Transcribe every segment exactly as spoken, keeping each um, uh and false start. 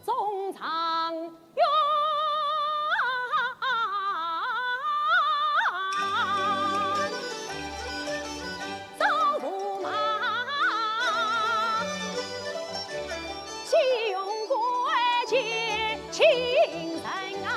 中状元，赵驸马，喜用贵气亲人啊。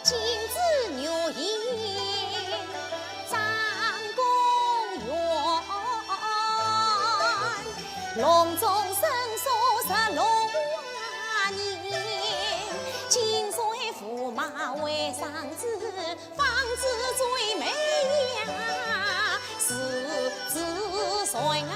金枝玉叶张宫元，龙中生疏十六万年，金岁驸马为上子，方子最美呀，是子孙啊。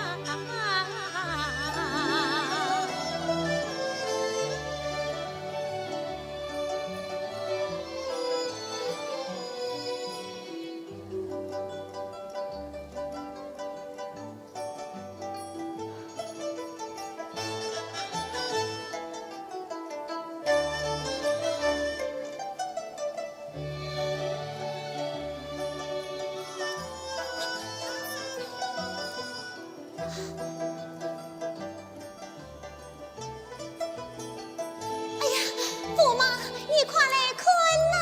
哎呀，驸马，你快来看呐！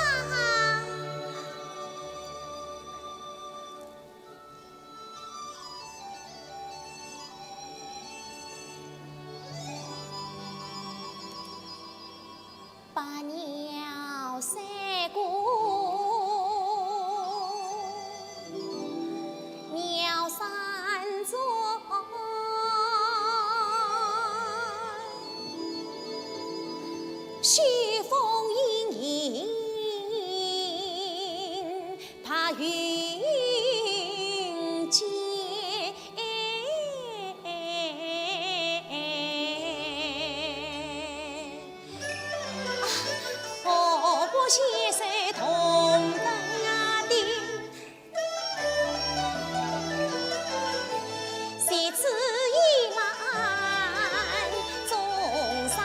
八娘。云间。啊，河北仙山洞房啊的，谁知已满中山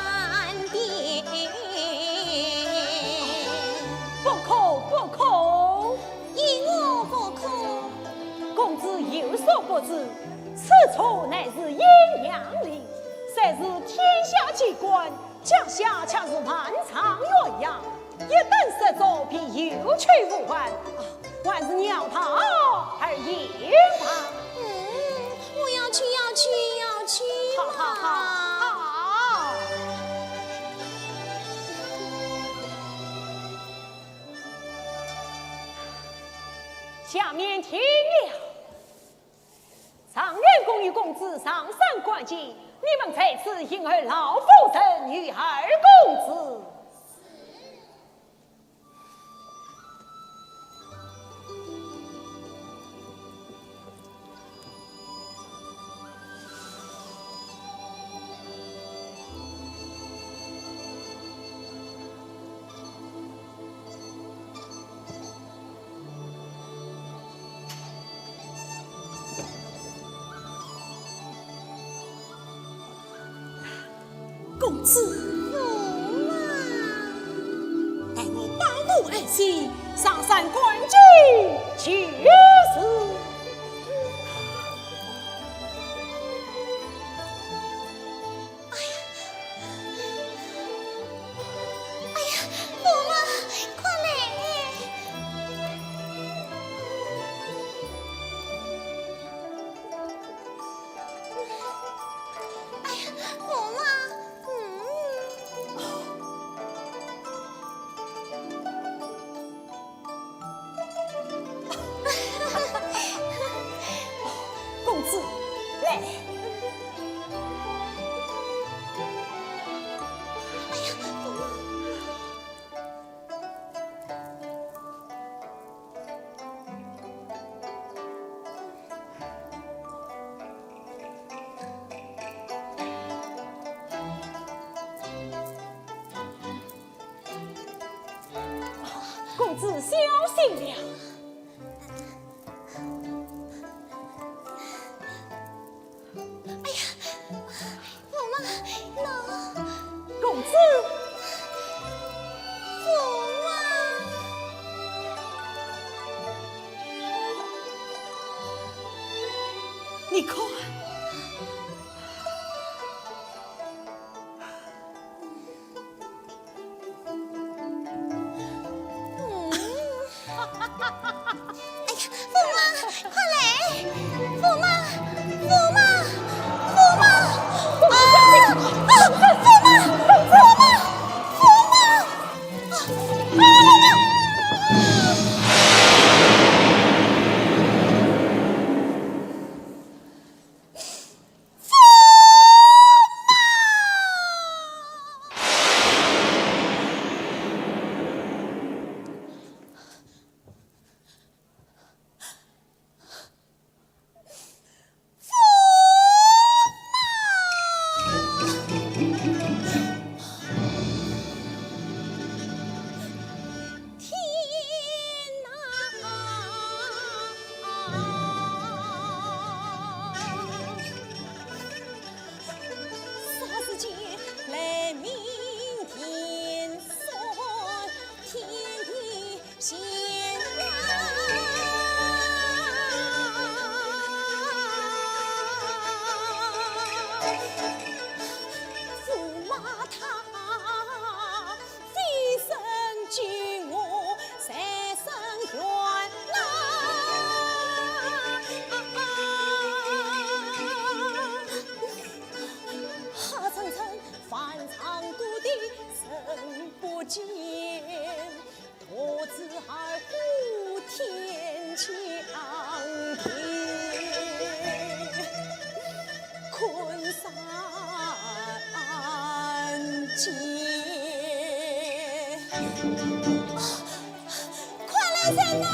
殿。不可，不可！因何不可？公子有所不知，此处乃是阴阳陵，虽是天下奇观，脚下却是漫长悬崖，一旦失足，便有去无回。啊，还是绕道而行吧。嗯，我要去，要去，要去嘛。好，好，好，好。下面听了。 状元公与公子上山观景，你们在此恭候老夫人与二公子。 公子。驸马。待我帮扶而行，上山观景就是。 哎呀，哎呀，驸马，快来！哎呀，驸马，嗯。 公子，来。哎呀，驸马。 公子小心了。哎呀，驸马，那……公子。驸马。你看。 哎呀，驸马，快来！驸马，驸马，驸马！啊，啊，驸马，驸马，驸马！啊，啊，驸马！ 天哪！霎时间，雷鸣电闪，天地 快来人呐！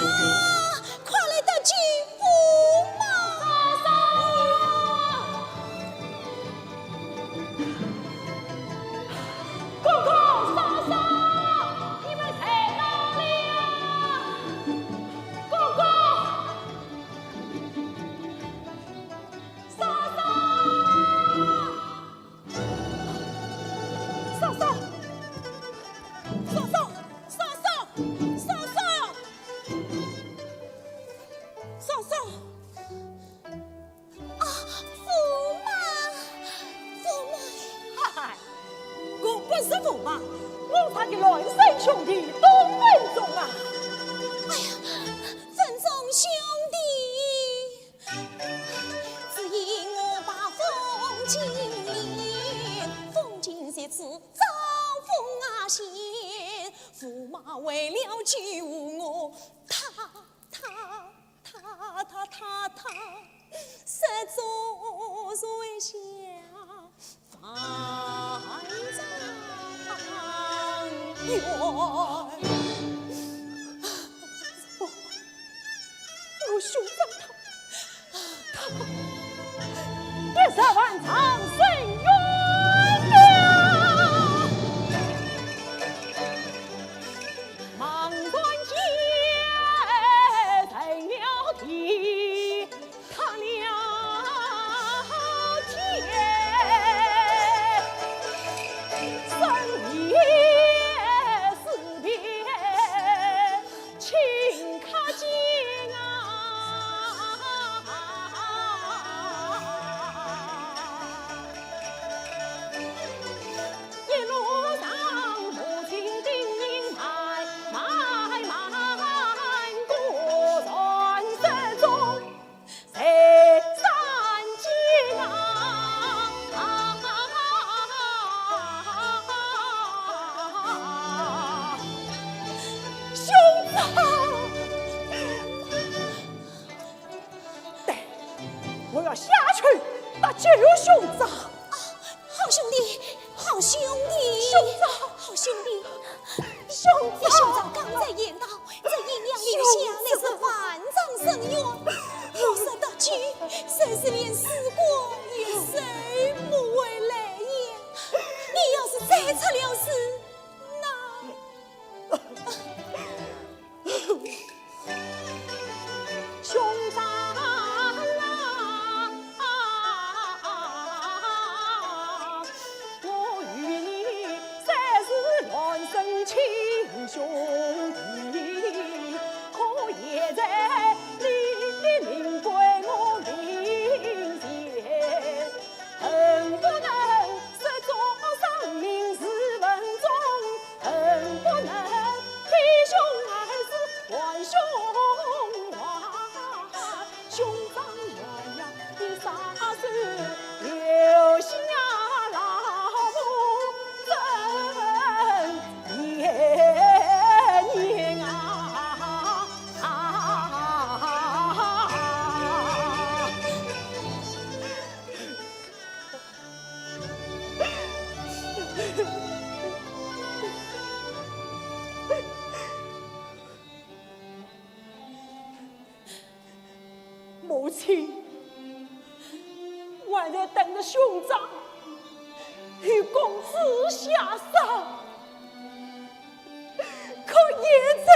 为了救我，他他他他他他，失足垂下万丈远。我，我兄长他，他跌入万丈深渊了。茫然间成了地，塌了天，生离死别， 顷刻间啊。一路上母亲叮咛慢慢慢，过船失踪 在山间啊。兄长，对，我要下去搭救兄长。啊，好兄弟，好兄弟，兄长，好兄弟。 兄长，你兄长刚才言道，这阴阳林下乃是万丈深渊，我若搭救，真是连死过也收不回来呀。你要是再出了事，那……兄长啊， 我与你虽是孪生亲兄弟，可现在你命归我灵前，恨不能失足丧命是文中，恨不能弟兄二字还兄还。 兄长鸳鸯的杀手，留下老母怎念啊？母亲，还在等着兄长与公子下山，可现在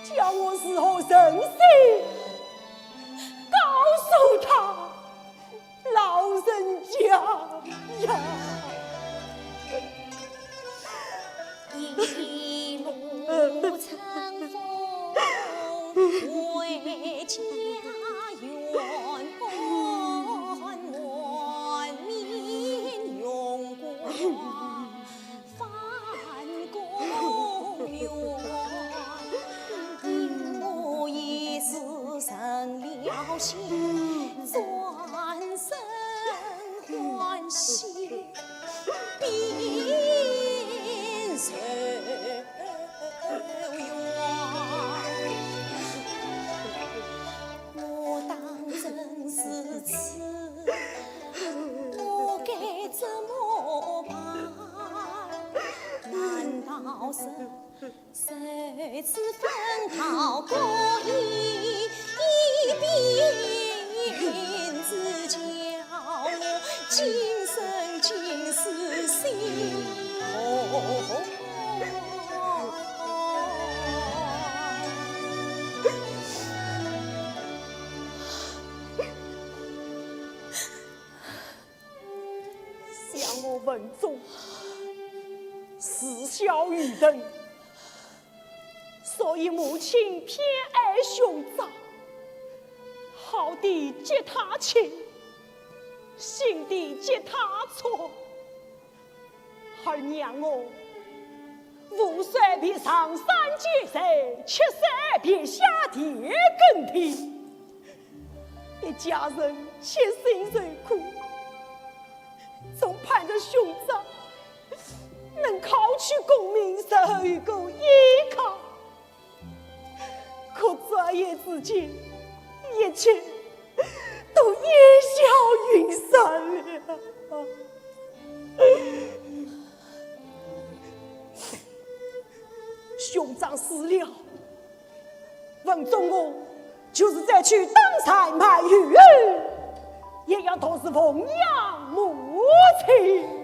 叫我如何诚心告诉他？ 老人家呀。一路春风回家园，满面荣光 返公园，因我一时成了仙，转身欢喜变寿元。我当真如此， 我该怎么办？难道是谁知分毫故意，一并之教我今生今世心痛？ 想我文忠，自小愚笨，所以母亲偏爱兄长，好地给他情，心地给他错，而让我五岁被上山劫罪，七岁被下田耕田。 一家人千辛万苦，总盼着兄长能考取功名，才有一个依靠。可转眼之间，一切都烟消云散了。兄长死了，文种我就是再去登山卖鱼，也要同时奉养母亲。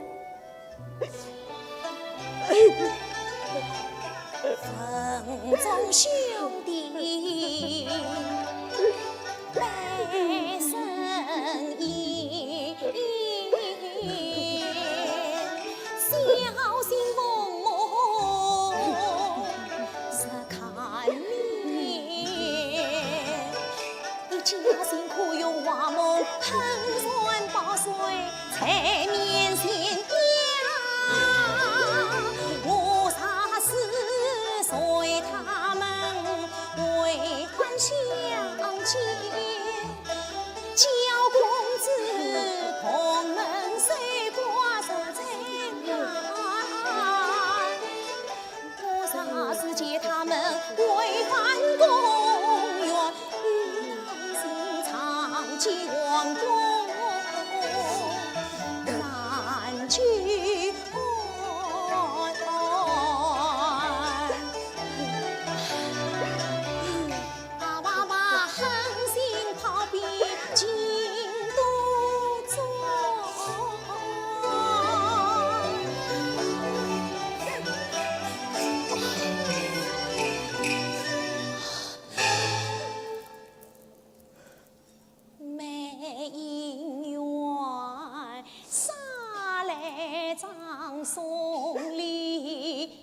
文种兄弟，百生意，小心父母日看面。一家辛苦用花木，横山抱水 在面前呀，我啥事随他们为欢相见，叫公子同门守寡实在难。 我啥事见他们为欢公圆，与老身长期王公难聚欢。阿爸爸狠心逃避京都中。 梅影院，啥来葬送礼，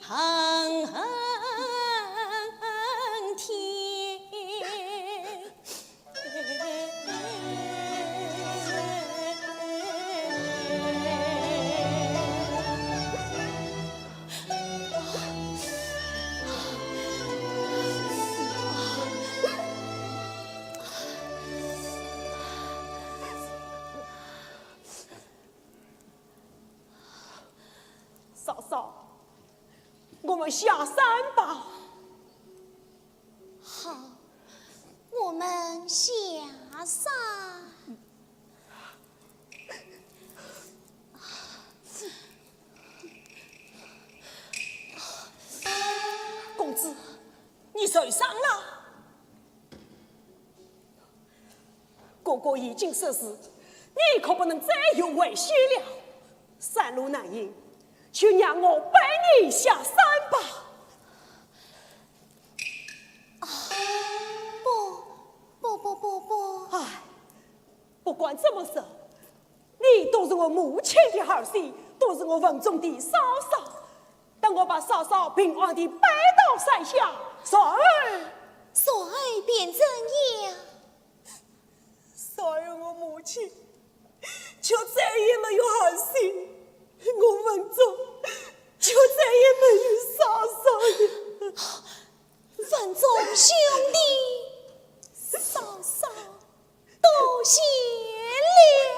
恨恨天。 嫂嫂，我们下山吧。 好，我们下山。公子，你受伤了？哥哥已经说是，你可不能再有危险了。山路难行，就让我背你下山吧。 啊，不，不，不，不，不。唉，不管怎么说，你都是我母亲的儿媳，都是我文种的嫂嫂。等我把嫂嫂平安地背到山下，然后，然后便怎样？ 所以我母亲就再也没有儿媳，我文种就再也没有嫂嫂了。文种兄弟，嫂嫂多谢了。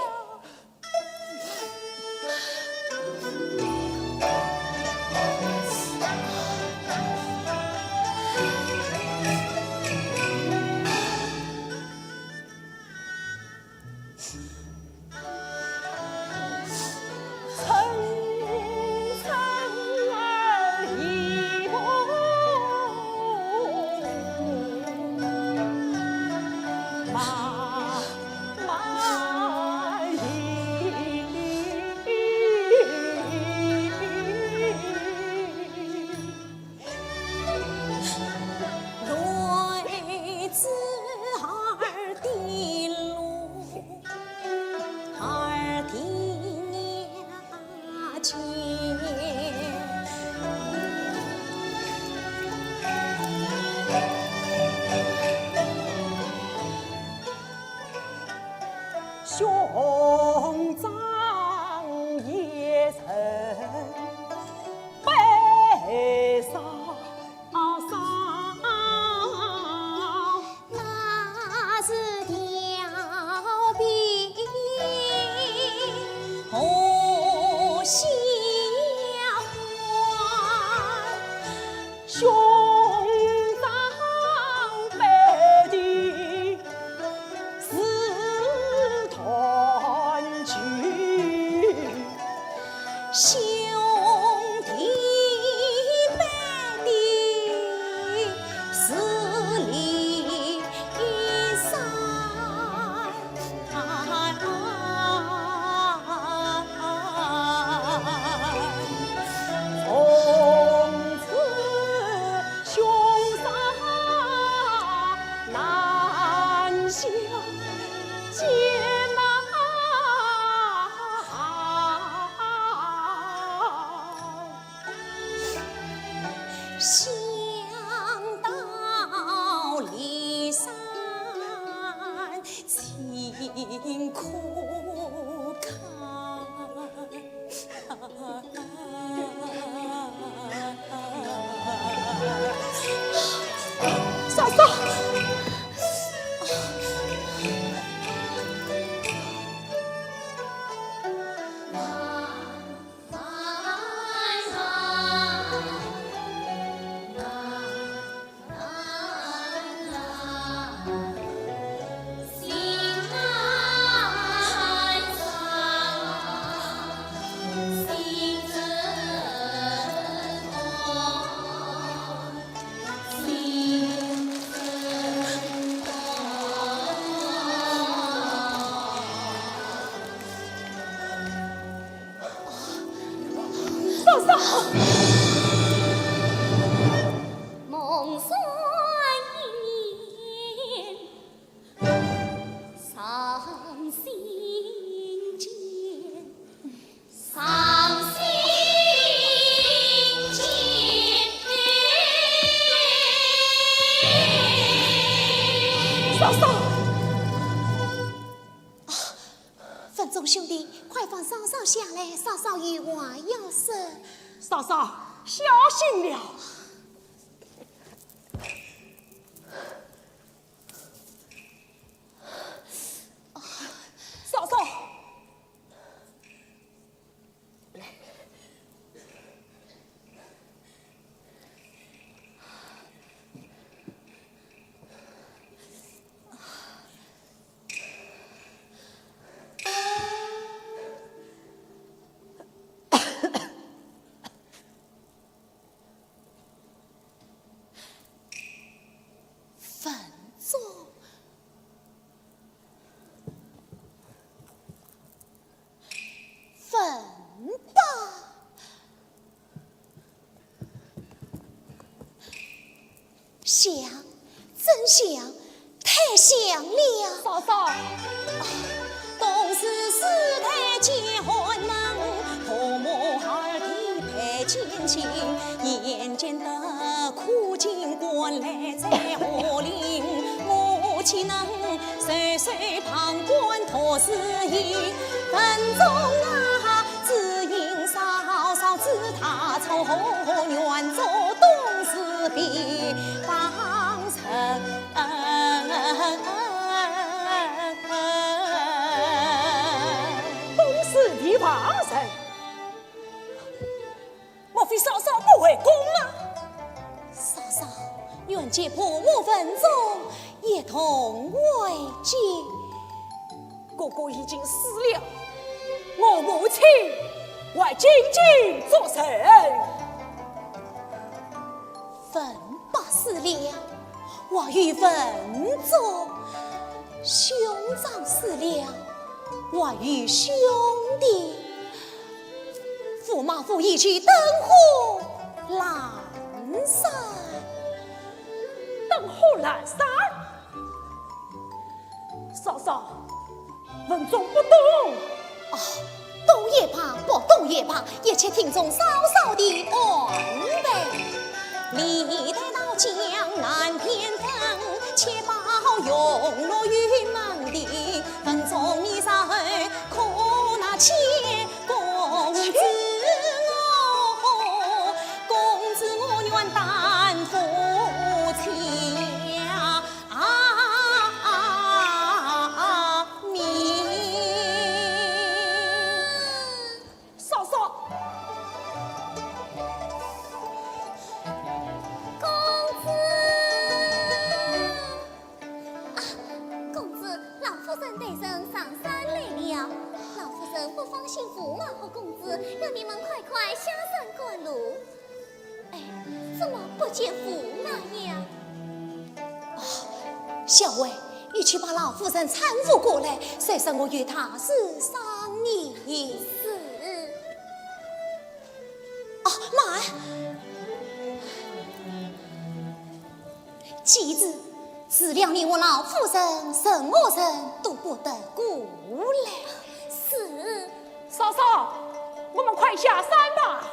想到骊山尽可看。嫂嫂，嫂嫂，梦算一年，伤心间，伤心间。嫂嫂。 文忠兄弟，快放嫂嫂下来，嫂嫂有话要说。嫂嫂，小心了。嫂嫂，来。 文忠。 文豹。香，真香，太香了。嫂嫂。 东市地方人， 莫非嫂嫂不回宫吗？嫂嫂，愿接婆母文忠一同回京。哥哥已经死了，我母亲还静静作寿。文豹死了，还有文忠。兄长死了，还有兄弟。 驸马府已去灯火阑珊。灯火阑珊？嫂嫂，文忠不懂。啊，懂也罢，不懂也罢，一切听从嫂嫂的安排。 嫂嫂。公子。啊，公子，老夫人带人上山来了。老夫人不放心驸马和公子，让你们快快下山赶路。 哎，怎么不见驸马呀？啊，小薇，你去把老夫人搀扶过来，说声我有大事商议。是。啊，慢！ 记住，除了你和老夫人，任何人都不得过来。是。嫂嫂，我们快下山吧。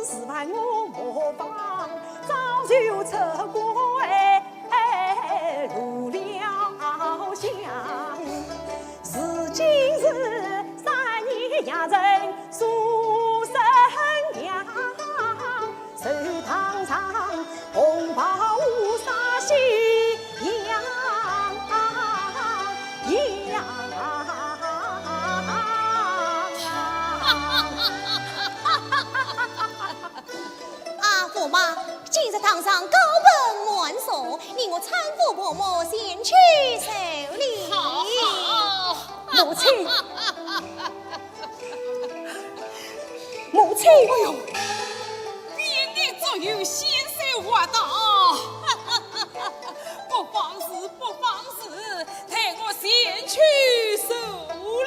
自问我模仿，早就出过路了乡。如今是三年阳春苏生阳，寿堂上红袍乌纱喜洋洋。 啊，驸马，今日堂上高朋满座，你我搀扶婆母前去受礼。好，好。母亲，母亲。哎呦，比你足有先手活道。不妨事，不妨事，待我前去受礼。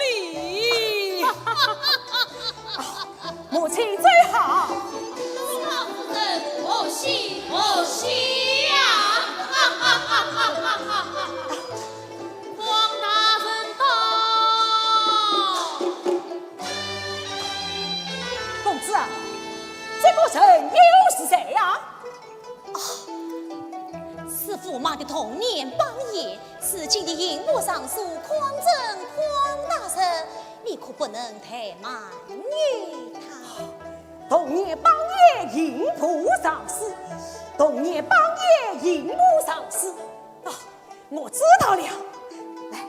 母亲走好。老夫人，贺喜，贺喜呀！哈哈哈哈哈哈！王大人到。公子啊，这个人又是谁呀？啊，是驸马的童年帮爷，如今的刑部尚书匡正匡大人， 你可不能怠慢于他。童年帮爷刑部尚书，童年帮爷刑部尚书。啊，我知道了。来。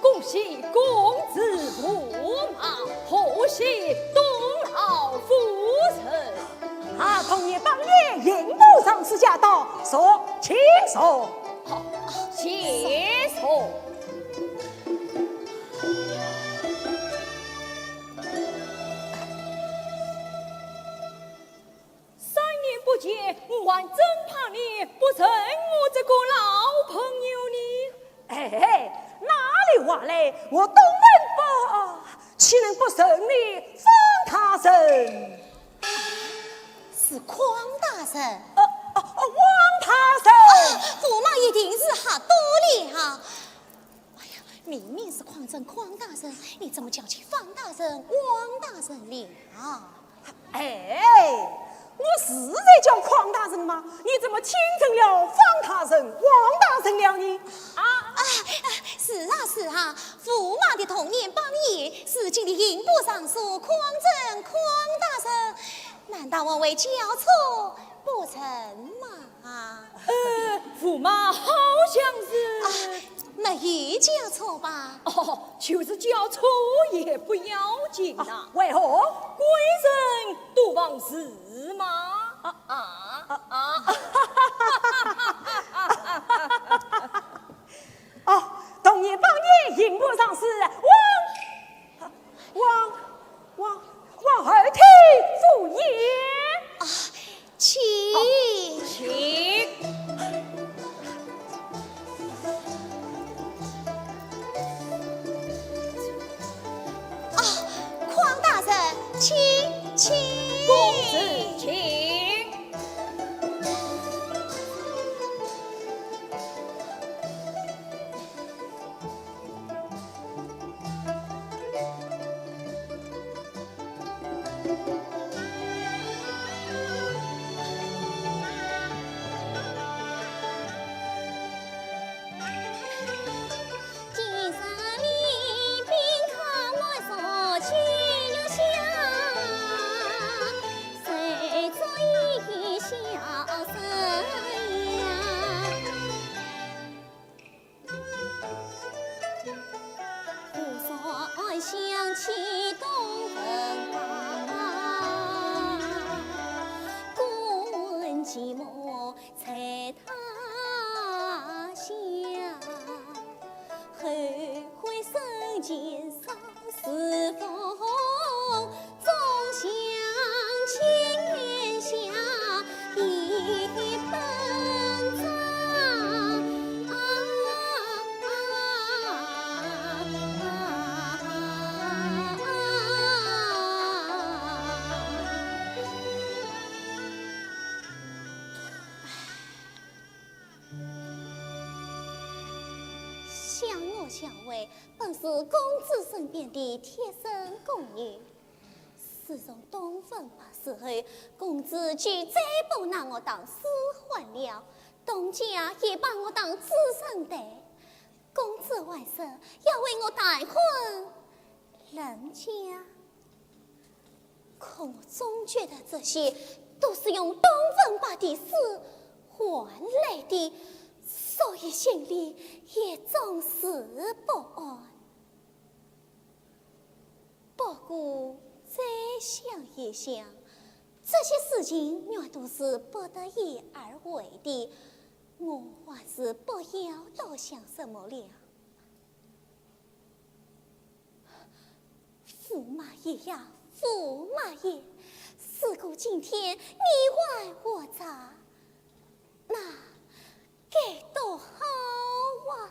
恭喜公子驸马，贺喜东老夫人。啊，童年帮爷刑部尚书驾到，坐，请坐。好，请坐。 三年不见，我还真怕你不认我这个老朋友呢。哎，哪里话来？我东门不，岂能不认你方大人？是匡大人。呃，呃，呃，王大人。啊，驸马一定是吓到了啊。 哎呀，明明是匡正匡大人，你怎么叫起方大人、王大人了？哎，我是在叫匡大人嘛，你怎么听成了方大人、王大人了呢？啊？啊，啊，是啊，是啊，驸马的童年帮爷，如今的刑部尚书匡正匡大人，难道我会叫错不成吗？ 啊。呃，驸马好像是……啊，没有叫错吧？哦，就是叫错也不要紧呐。啊，为何？贵人多忘事嘛。啊，啊，啊，啊。哦，童年帮爷刑部尚书，王 王，王，王二弟赴宴。啊，请。好，请。啊，匡大人，请，请。公子请。香会本是公子身边的贴身宫女，自从东文白之后，公子就再不拿我当师范了，东家也把我当主人待。公子还说要为我谈婚人家。 可我总觉得这些都是用东文白的诗换来的，所以心里也总是不安。不过再想一想，这些事情原都是不得已而为的，我还是不要多想什么了。 驸马爷呀，驸马爷，如果今天你还活着，那该多好啊！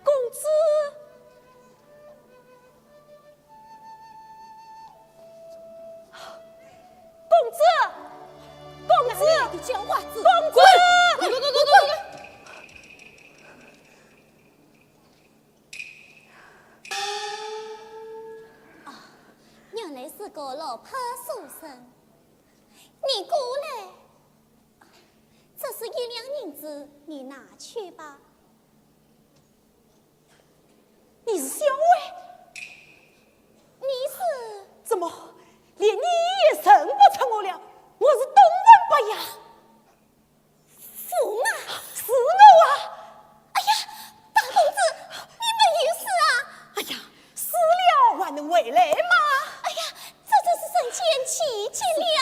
公子，公子，公子，你讲话子，公子，滚，滚，滚，滚，滚，滚。 啊，原来是个落魄书生。你过来，这是一两银子，你拿去吧。你是小薇？你是？怎么，连你也认不出我了？我是东文白呀。 驸马？是我啊！哎呀，大公子，你没有死啊？哎呀，死了还能回来吗？哎呀，这真是人间奇迹了！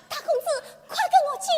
大公子，快跟我进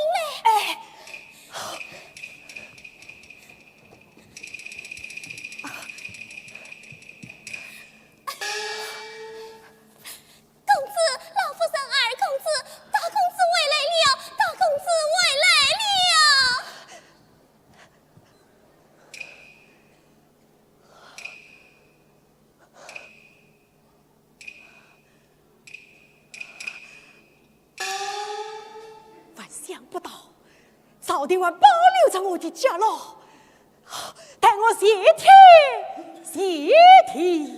到底还保留在我的家了，待我谢天谢地。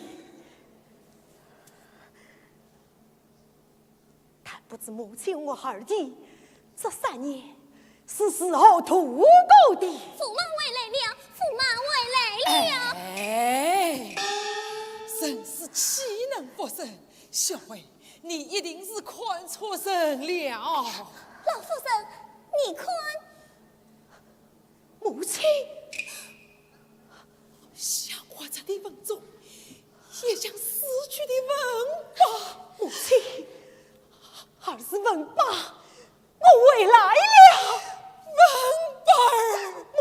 但不知母亲和二弟这三年是如何度过的。驸马回来了，驸马回来了。哎，人是岂能不生？小慧，你一定是看错人了。老夫人，你看。 母亲，像活着的文种，也像死去的文吧。母亲，儿是文八，我回来了。文八儿。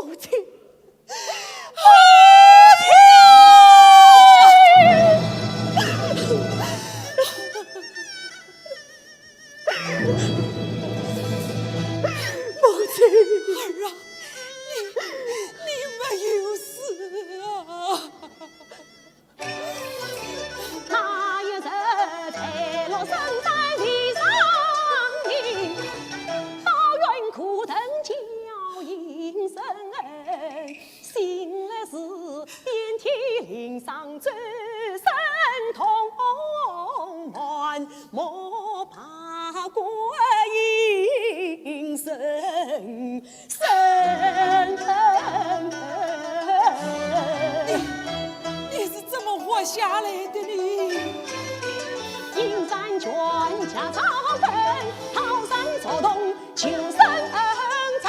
母亲，母亲。 母亲。儿啊，你，你没有死啊！那一日在洛神山地上的，道元苦等叫一声。 醒来是遍体鳞伤周身痛，满目爬过阴森森。你，你是怎么活下来的呢？阴山泉下草根，桃山竹洞 求生存，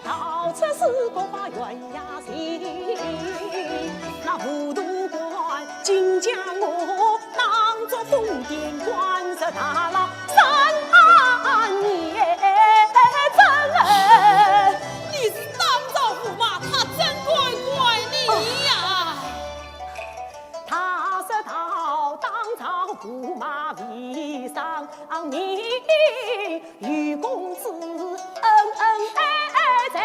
到处是各花园呀谁，那武都官竟将我当作疯癲官，是打了三年整。你是当朝驸马，他怎敢怪你呀？他是道当朝驸马为上名， 与公子恩恩爱爱在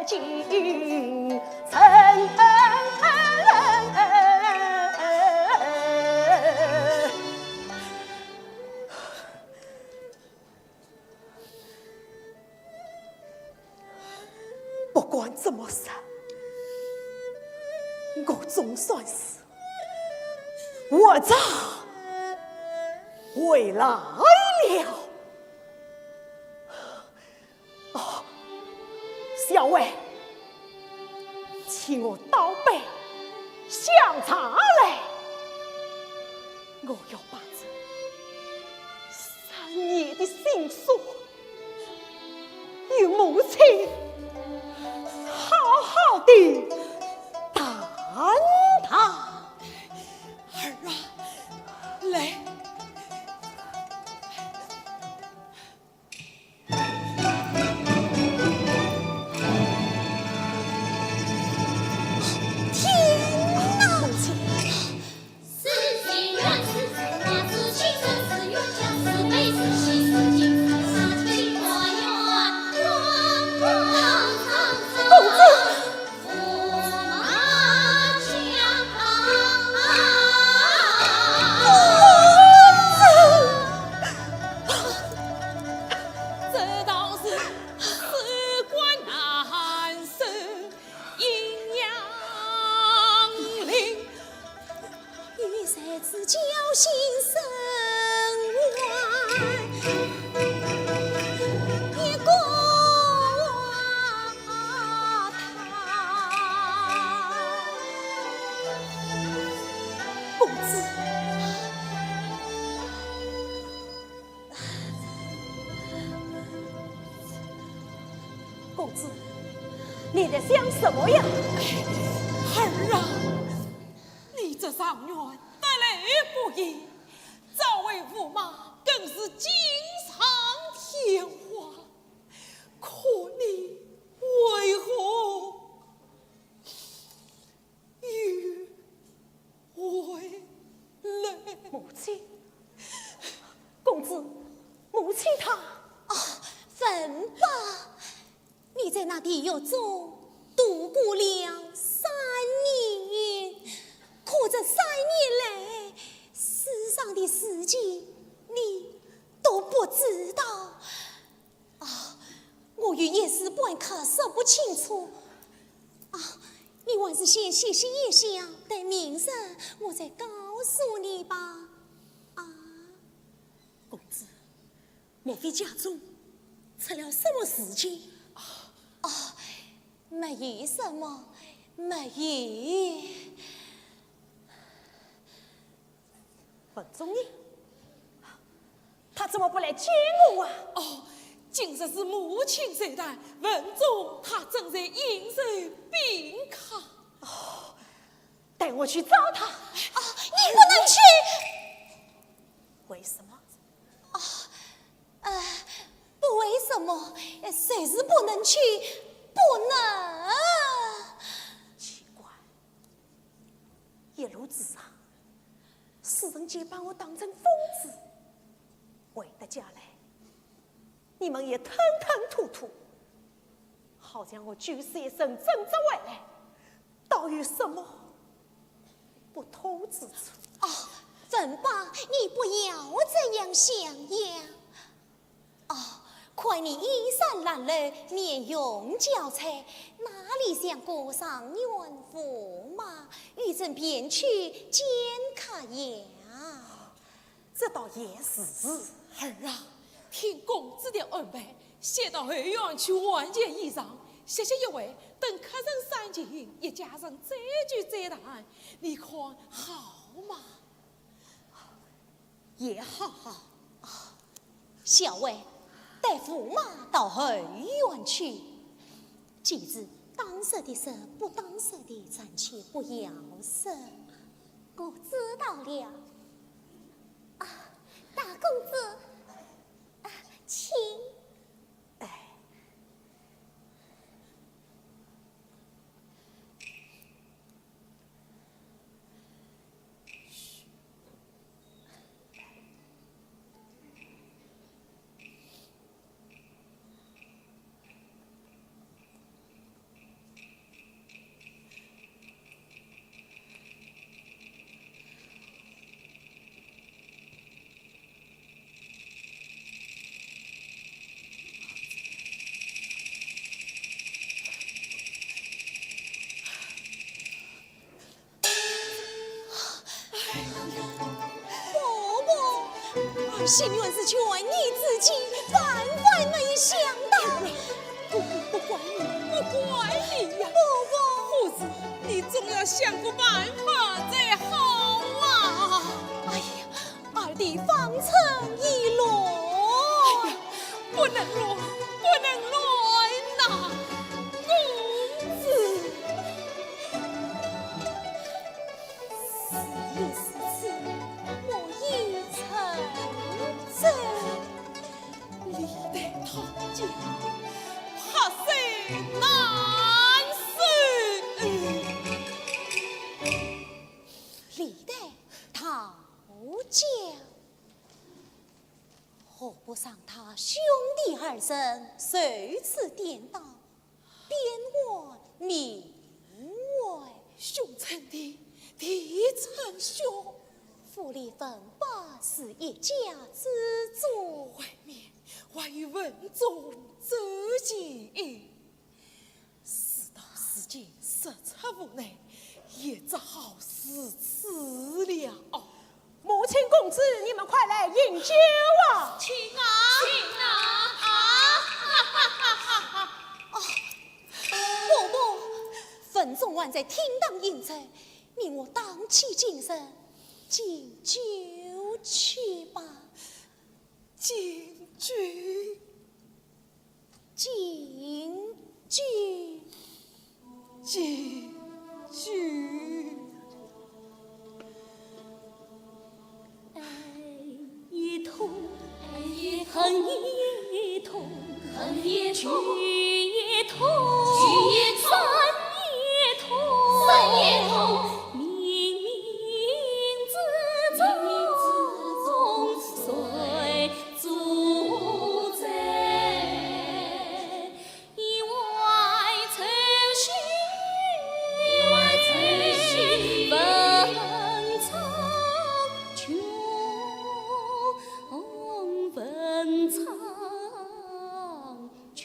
京城。不管怎么说，我总算是 活着回来了。哦，小慧，替我倒杯香茶来，我要把这三年的心酸 与母亲好好地谈谈。儿啊，来。天哪！母亲。 公子！公子！这道是事关难 寿阴阳令，与谁知侥幸生还一个他。公子。 公子，你在想什么呀？儿啊，你这状元得来不易，这位驸马更是锦上添花，可你为何 又回来。母亲，公子，母亲她……啊，文八，你在那地狱中度过了三年，可这三年来世上的事情，你都不知道。 啊，有一事半刻说不清楚。啊，你还是先歇息一下，待明日我再告诉你吧。啊，公子，莫非家中出了什么事情？啊，没有什么，没有。 文仲呢？他怎么不来见我啊？哦，今日是母亲寿诞，文仲他正在应酬宾客。哦，待我去找他。啊，你不能去。为什么？啊，呃，不为什么，呃，就是不能去，不能。奇怪， 一路之上，世人皆把我当成疯子，回到家来，你们也吞吞吐吐，好像我九死一生，怎么会来，倒有什么不妥之处。哦，文伯，你不要这样想呀。 哦，看你衣衫褴褛，面容憔悴，哪里像个状元驸马？与朕便去见客呀。这倒也是。儿啊，听公子的安排，先到后院去换件衣裳，歇息一会，等客人散尽，一家人再聚再谈，你看好吗？ 也好。小惠，带驸马到后院去。记住，当说的说，不当说的，暂且不要说。我知道了。啊，大公子，啊，请。哎。 婆婆，儿媳原是劝你自己，万万没想到。不，不怪你，不怪你呀。婆婆。可是你总要想个办法才好啊。哎呀， 二弟方寸已乱。哎呀，不能乱，不能乱呐，公子。事已至此，莫以成舟。历代讨将，怕谁难守？历代讨 将，何不让他兄弟二人就此典当，边患民患？兄称弟，弟称兄。府里文伯是一家之主。外面还有文仲周全。 事到如今，实在无奈，也只好如此了。母亲、公子，你们快来饮酒啊！请啊，请啊，啊，哈哈哈哈哈！哦，婆婆，文仲还在厅堂饮酒，你我打起精神，敬酒去吧。敬酒。 敬酒。敬酒。爱一痛，爱一痛，恨一痛，恨一痛，聚一痛，聚一痛，散一痛，散一痛，冥冥之中，冥冥之中，谁 主宰。意外抽身，意外抽身，文昌穷，文昌穷。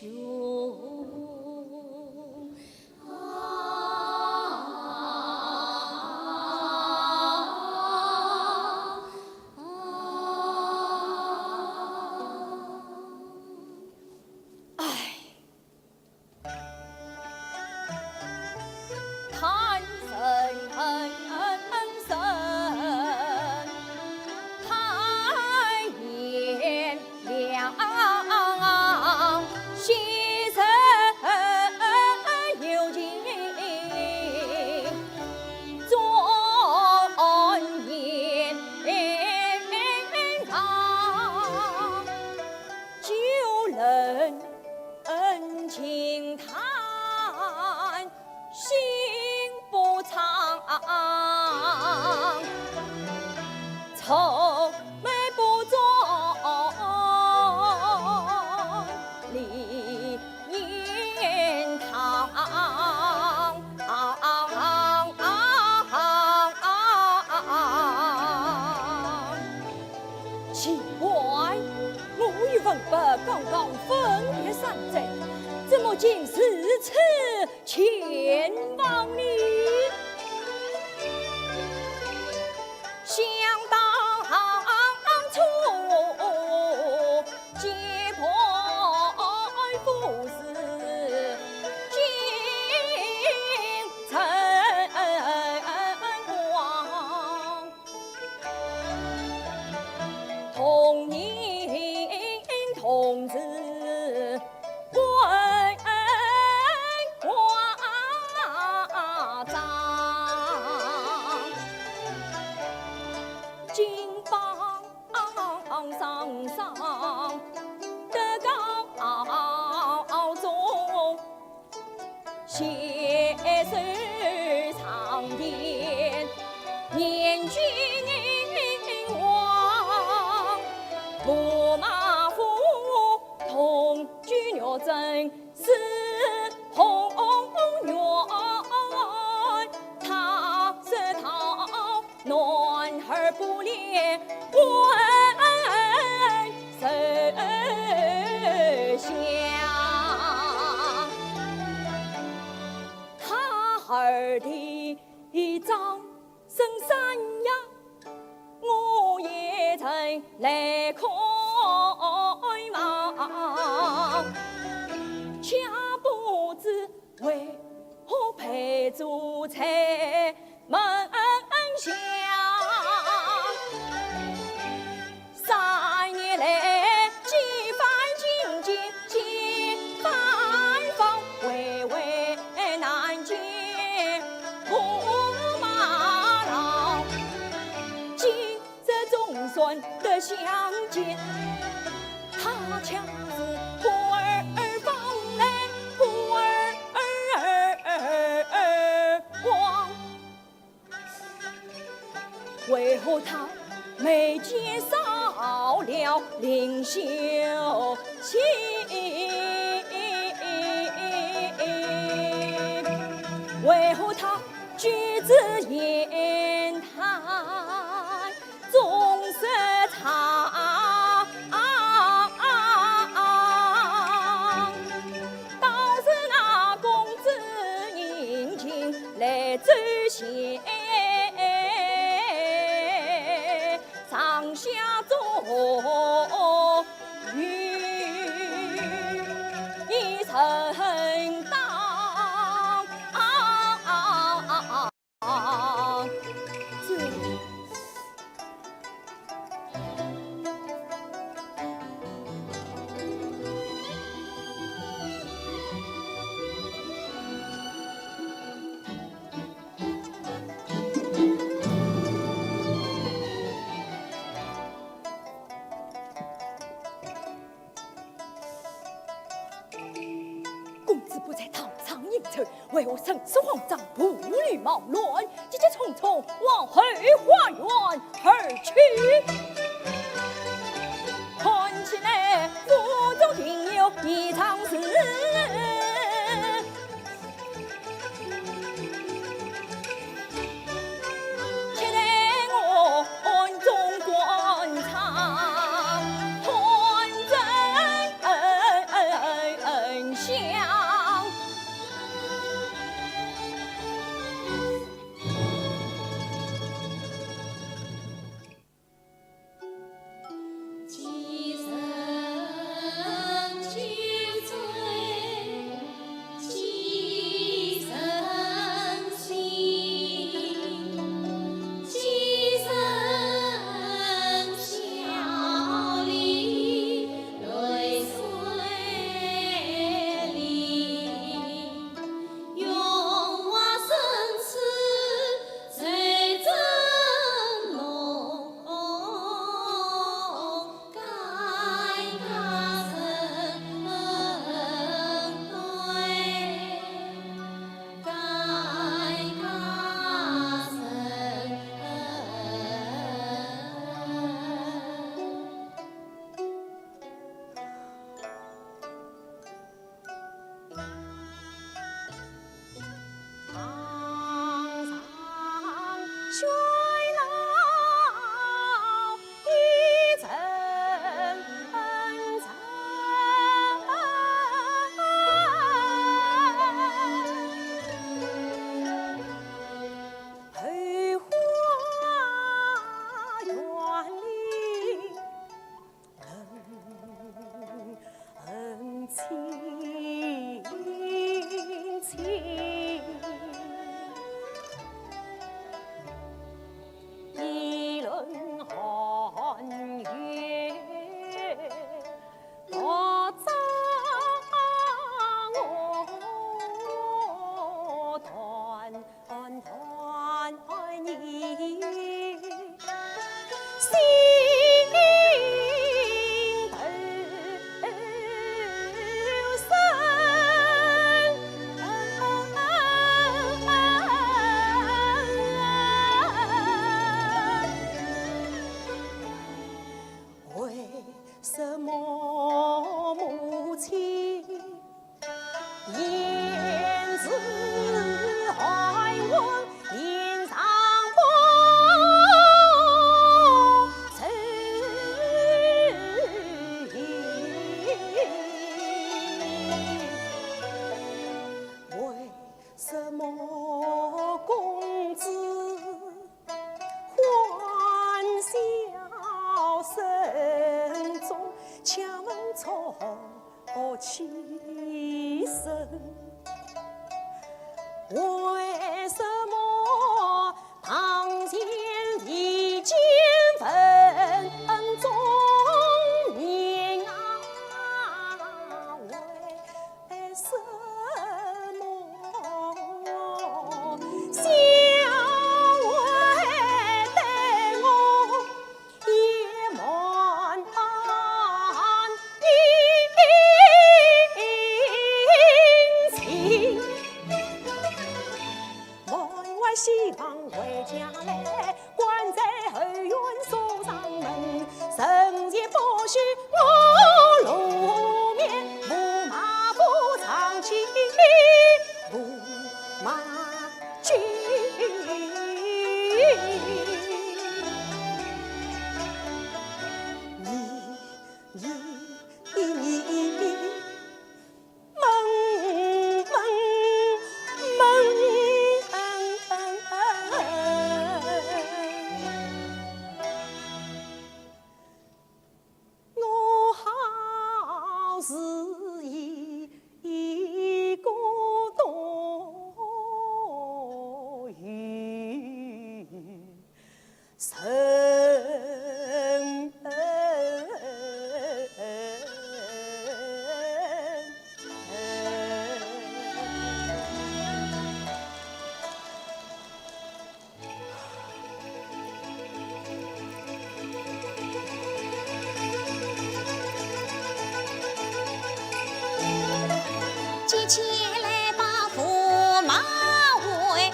竟如此前往哩。想当初，结拜夫子金城王，同年同日 婚嫁妆。金榜上上得高中， 写首长篇，念君王。驸马府同居玉珍，是红云。他说道： 男儿不恋温柔乡。他儿的葬身山崖，我也曾来看望，却不知为何陪坐在 门下。三年来，几番进京，几番访，回回难见驸马郎。今日总算得相见，他恰似忽而访来忽而往。 为何他眉间少了灵秀气？为何他举止言谈总是长？倒是那公子殷勤来奏谢，上下左右已承当。 公子不在堂上饮酒，为何神色慌张，步履忙乱，急急匆匆往后花园而去？看起来府中定有异常事。 且待我暗中观察，探真相。为什么堂前地间分中年啊？为什么相会待我 也满眼情。门外西房回家来，关在后院锁上门。人前不许我露面，驸马不上去，驸马君。 我好似一个多余人。 接起来把驸马回。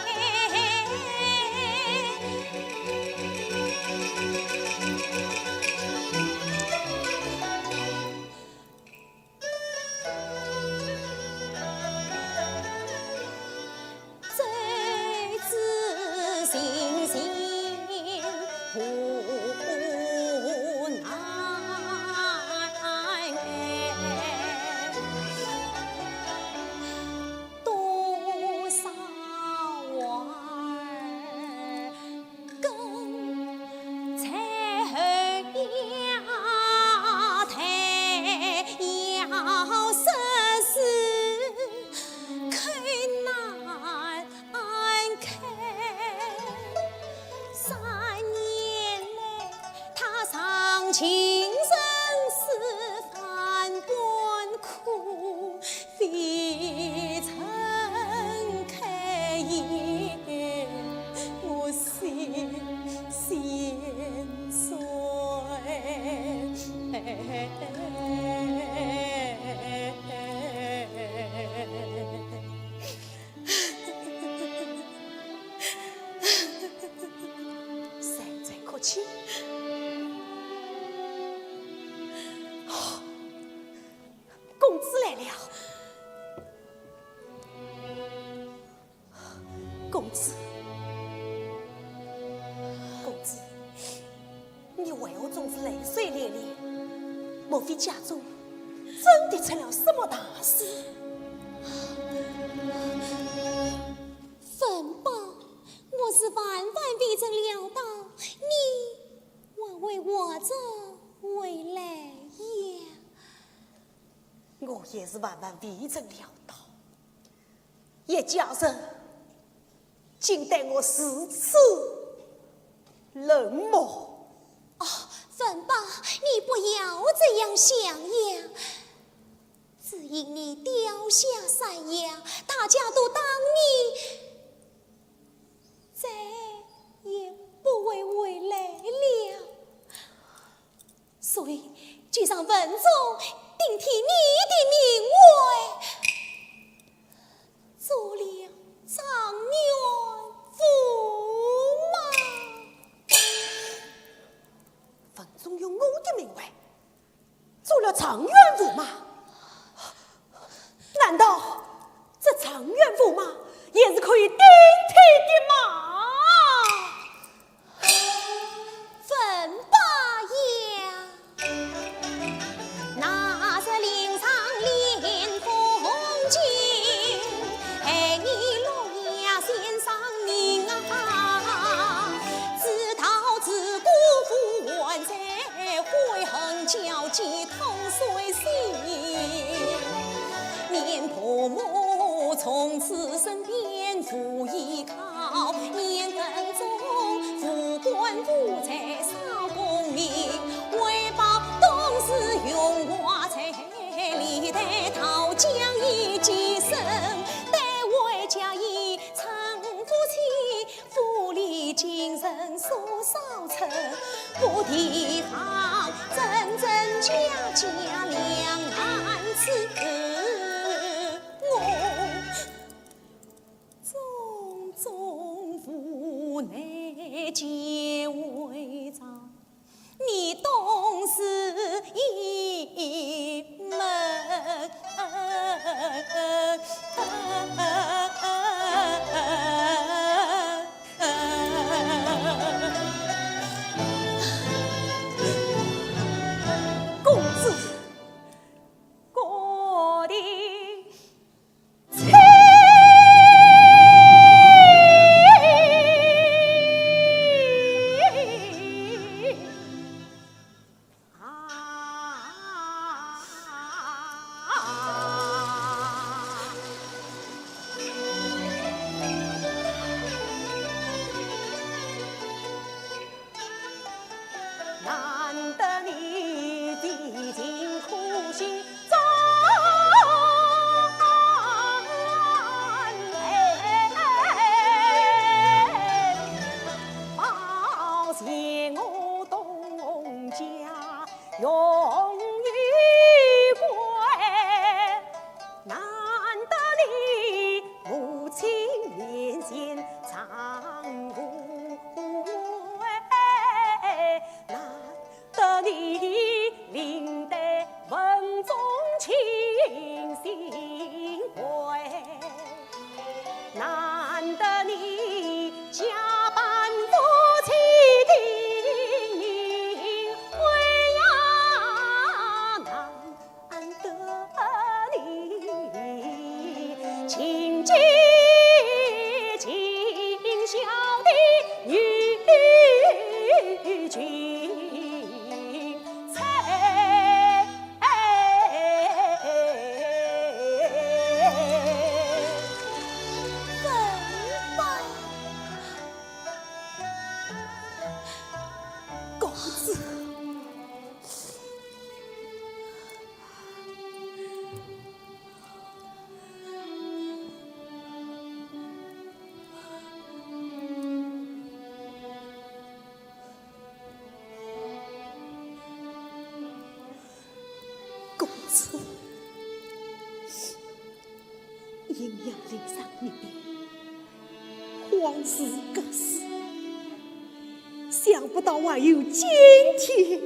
谁在哭泣？哦，公子来了。公子，公子，你为何总是泪水连连？莫非家中真的出了什么大事？ 文宝，我是万万未曾料到你还会活着回来呀。我也是万万未曾料到，叶家人竟对我如此冷漠。哦，文宝，你不要这样想呀。 只因你掉下山崖，大家都当你再也不会回来了。所以，就让文种顶替你的名位，做了状元驸马。文种用我的名位 做了状元驸马？难道这状元驸马也是可以顶替的吗？文宝呀！婆母从此身边无依靠，年羹中无官无才少功名，为报当时荣华财力，待桃江一寄生，待为家已成夫妻，府里今人数少称，不提防真真假假两难词。 我种种无奈皆为着你当时一门。公子，我的 难得你的情苦心中来，保全我东家荣与贵。 难得你母亲面前常无悔，难得你领得文宗亲心为，难得你假扮夫妻的名讳呀，难 得你尽尽尽孝的女君才。怎么？公子。 公子，阴阳两三年， 恍如隔世，想不到还有今天，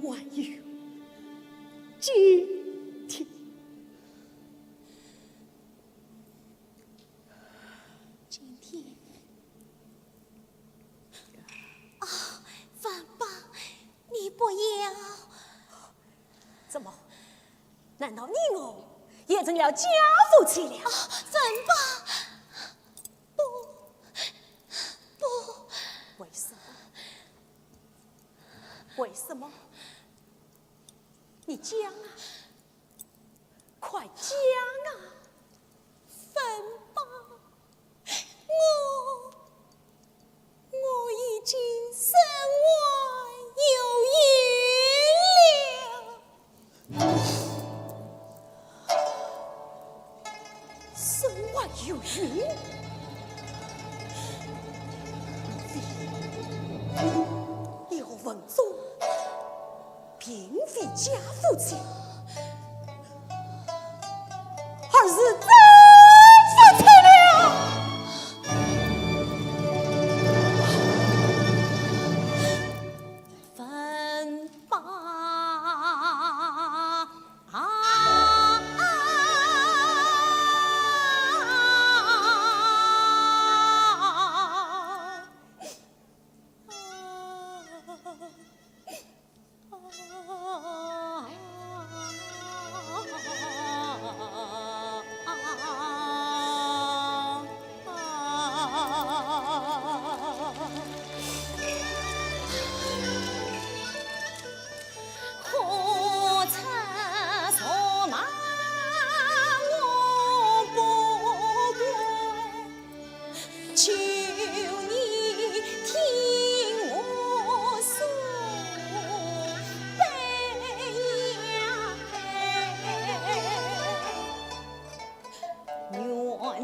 还有今天。今天，啊，范昐，你不要。怎么？ 难道你我也成了假夫妻了？啊，范昐，不，不。为什么？为什么？你讲啊，快讲啊！ 范昐，我，我已经身怀有孕了。身怀有孕？你，你和文宗 并非假夫妻，而是真夫妻了。范昐啊！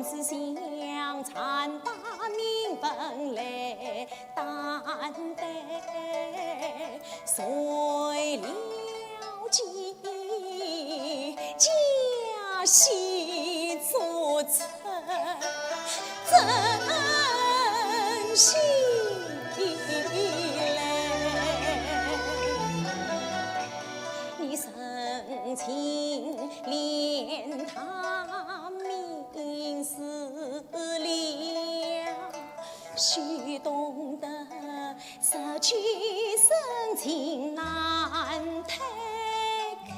思想传达民风来担待，谁料计家戏做成真心来。你深情怜他名死了，须懂得 失去深情难推开，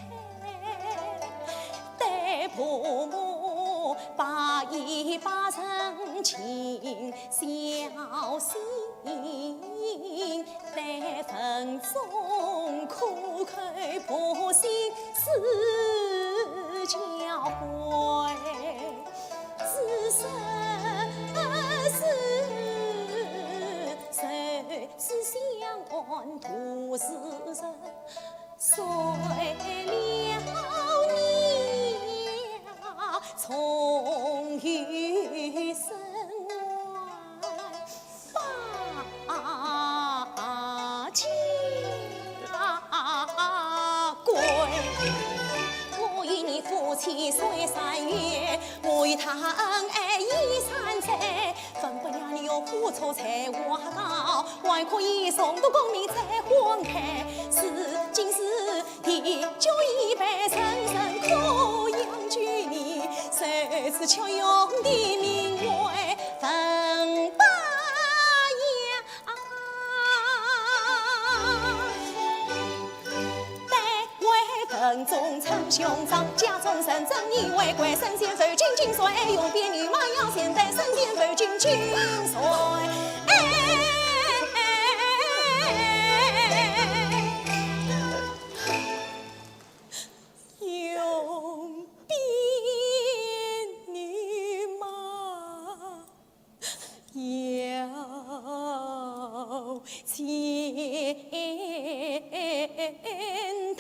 对婆婆百依百顺尽孝心，对坟中苦口婆心施教诲。 是生是死，谁知相安度时辰，谁料你呀，终于身外 把家归。我与你夫妻睡三月，我与他恩爱已三载，分不了你有何处才华高，还可以重读功名再花开。是今是 地久已白，人生可养久年，谁知却用的名为文白杨。但为文中称兄长，家中认真以为贵，身先受尽金锁，永别女马要先带，身先受尽金锁。哎。 永别女马要先带。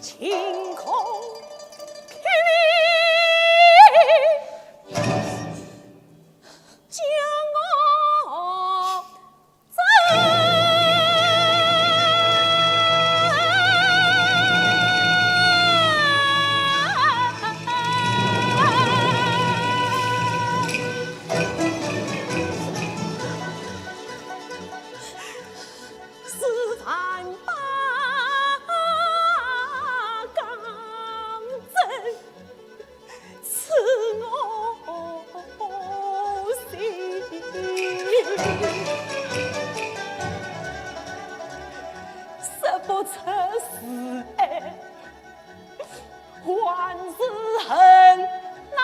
晴空霹雳，将我 是万把钢针 刺我心，说不出是爱还是恨呐。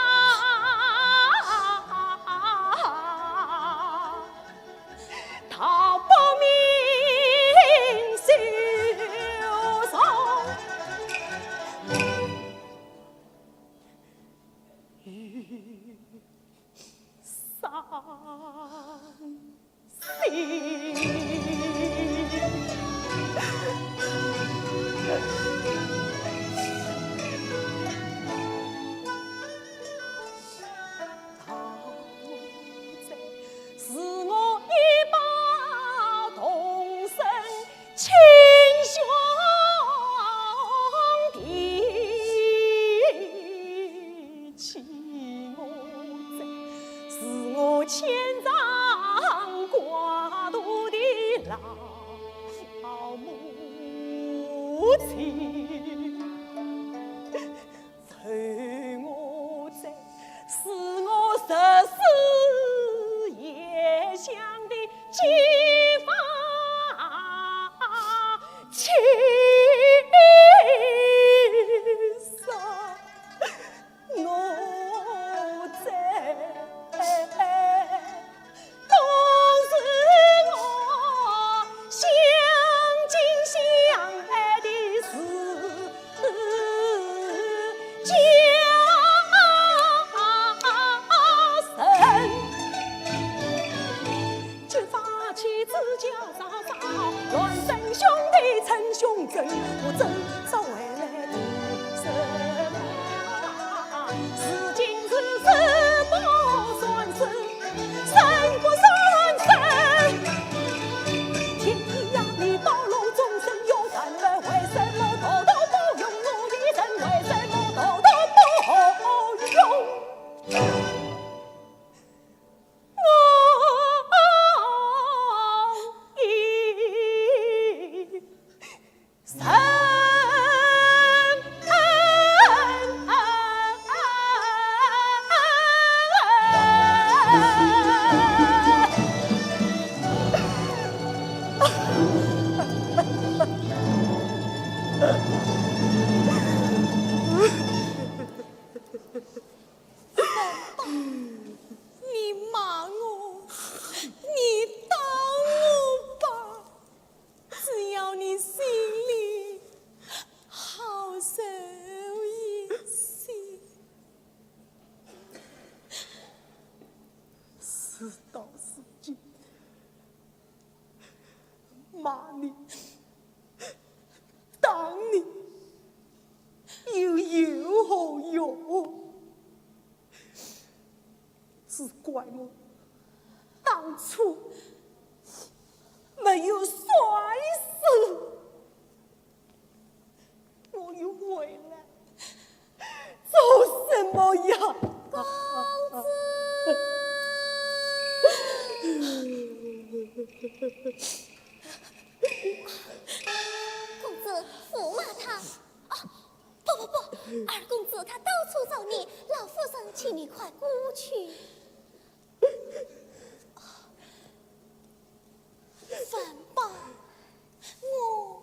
道不明就从 与伤心。到底是我一把同生 亲兄弟，欺我者是我牵肠挂肚的老母亲。 求我者是我十世也想的结发妻。我者 都是我相敬相爱的自家。你骂我，你打我吧，只要你心里好受一些。事到如今，骂你、打你，又有何用？只怪我当初没有摔死。 我又回来做什么呀？公子。公子，不骂他。啊，不不不，二公子他到处找你，老夫人请你快过去。 反把我。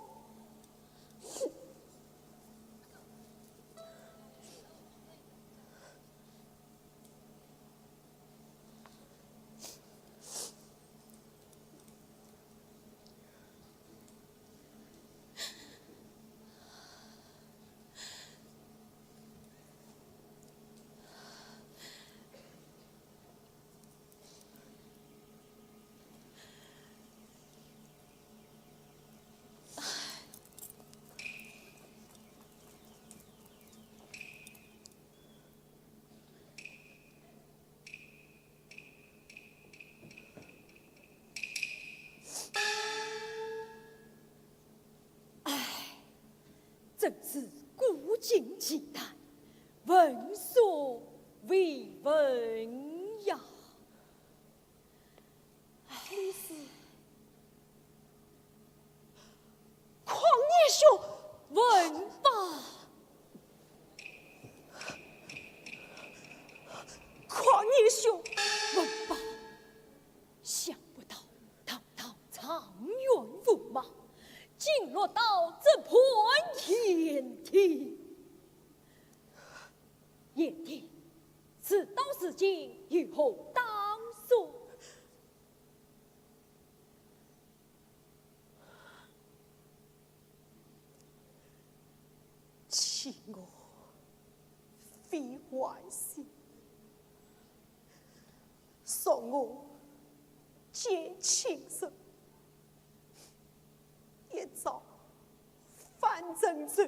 唉，真是古今奇谈，闻所未闻呀！唉，你是匡年兄，问吧。匡年兄，问吧。 想不到堂堂状元驸马，竟落到这般田地。贤弟，事到如今，有何打算？ 欺我非还心，说我奸情人，一朝反成仇，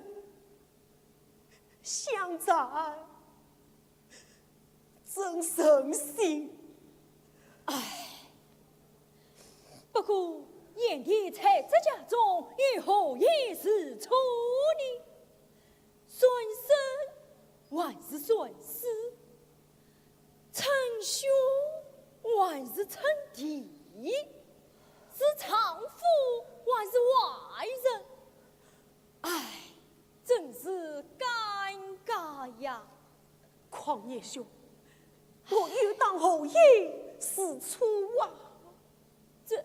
想着 真伤心。唉，不过贤弟在这家中有何言是处呢？算生还是算死？称兄还是称弟？是丈夫还是外人？唉， 真是尴尬呀。匡年兄，我又当何言是处啊？这，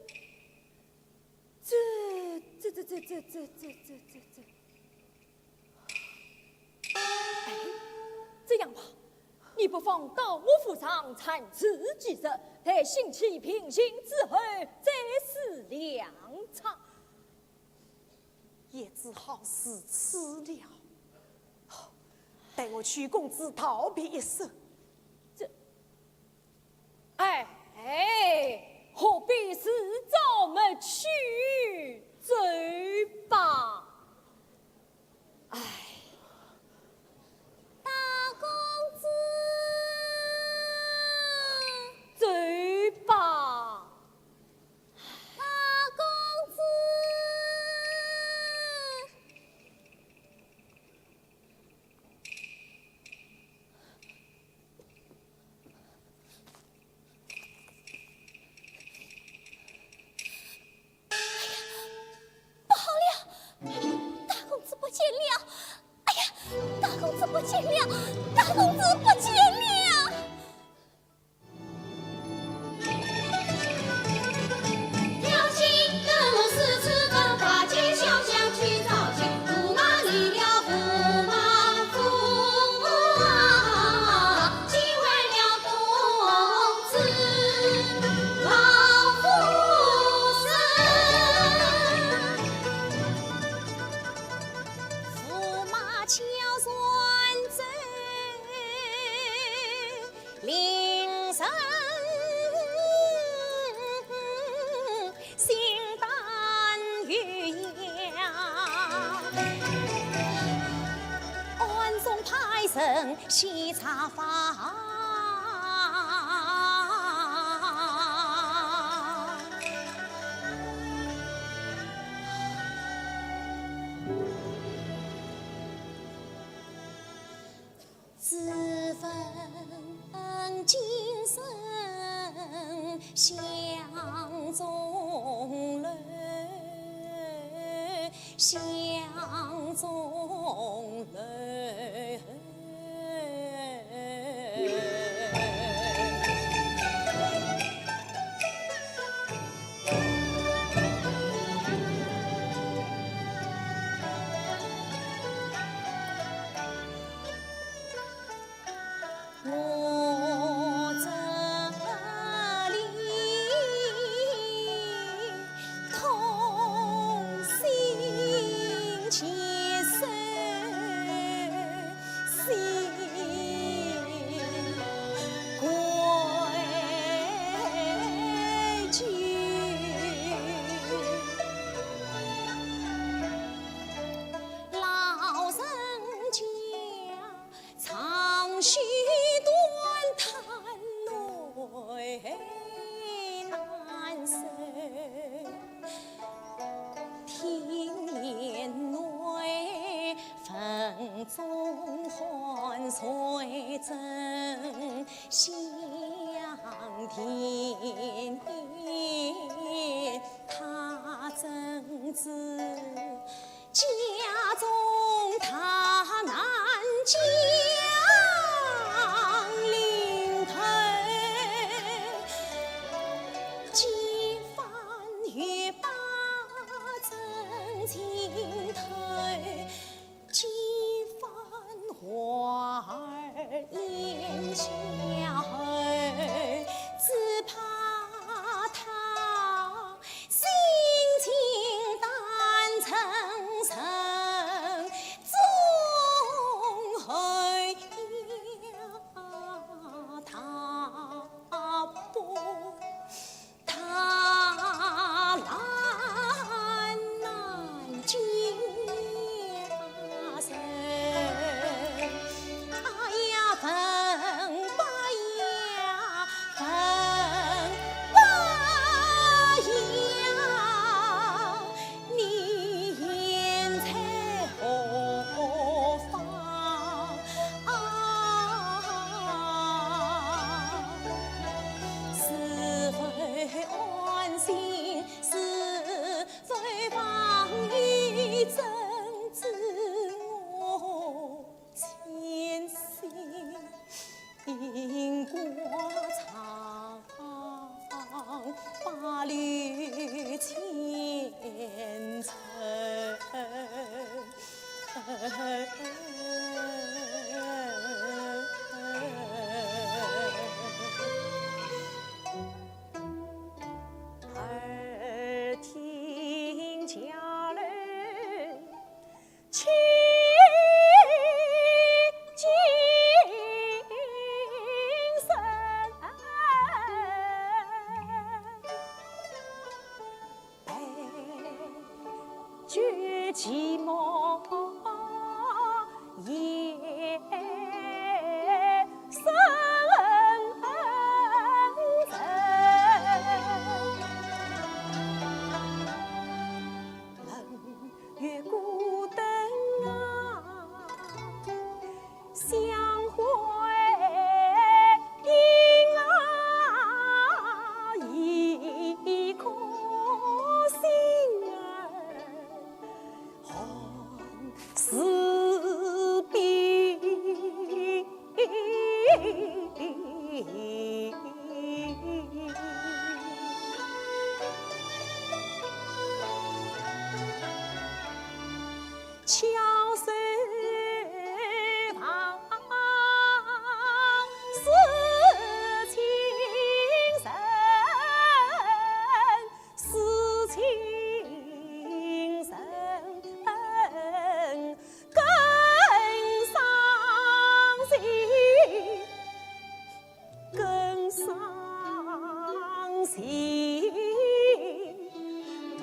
这，这，哎，这样吧，你不妨到我府上暂住几日，待心气平静之后再思良策。 也只好如此了。待我与公子道别一声。这，哎，哎，何必自找没趣？走吧。哎。大公子。大公子不见了。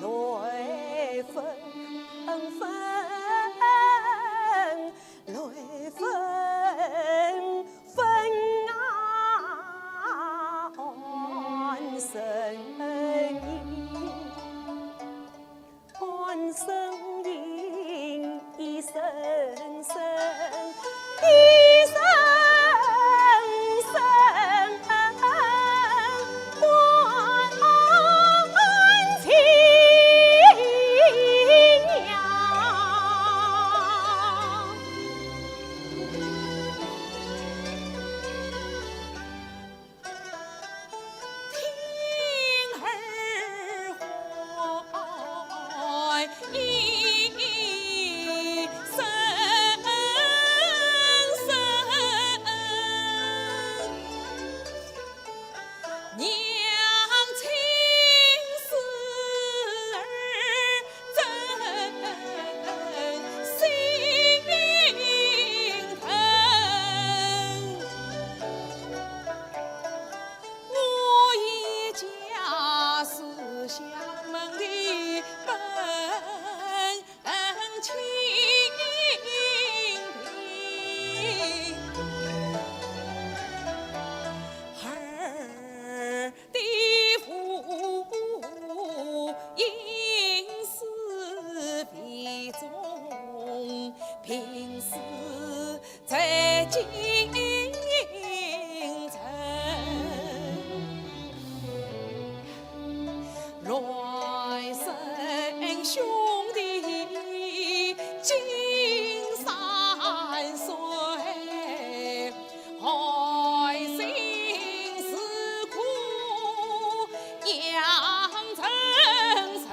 来分分，来分分啊，安身。 安身营，一声声，一声声，万千呀。 听儿欢喜声声，娘亲事儿 真心疼。我一家是相门的本亲情，儿 的父应是非宗，平时在京城。孺生兄弟近三岁， 害心自古杨成人，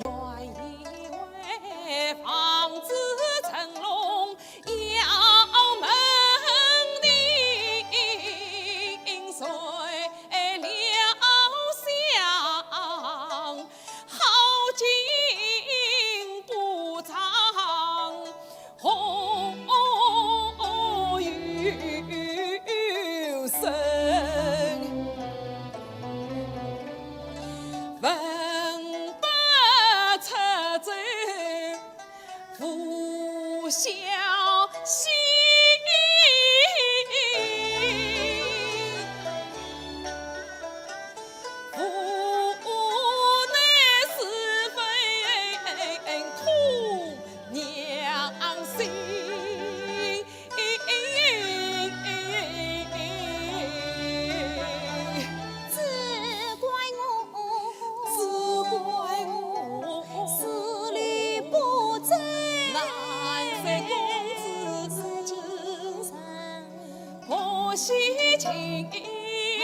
原以为防子成龙要门庭，遂留香 好景不长，后有生。文不出奏， 父孝心，父乃是非痛娘心。 只怪我，只怪我，思虑不周。难为公子，婆媳情，害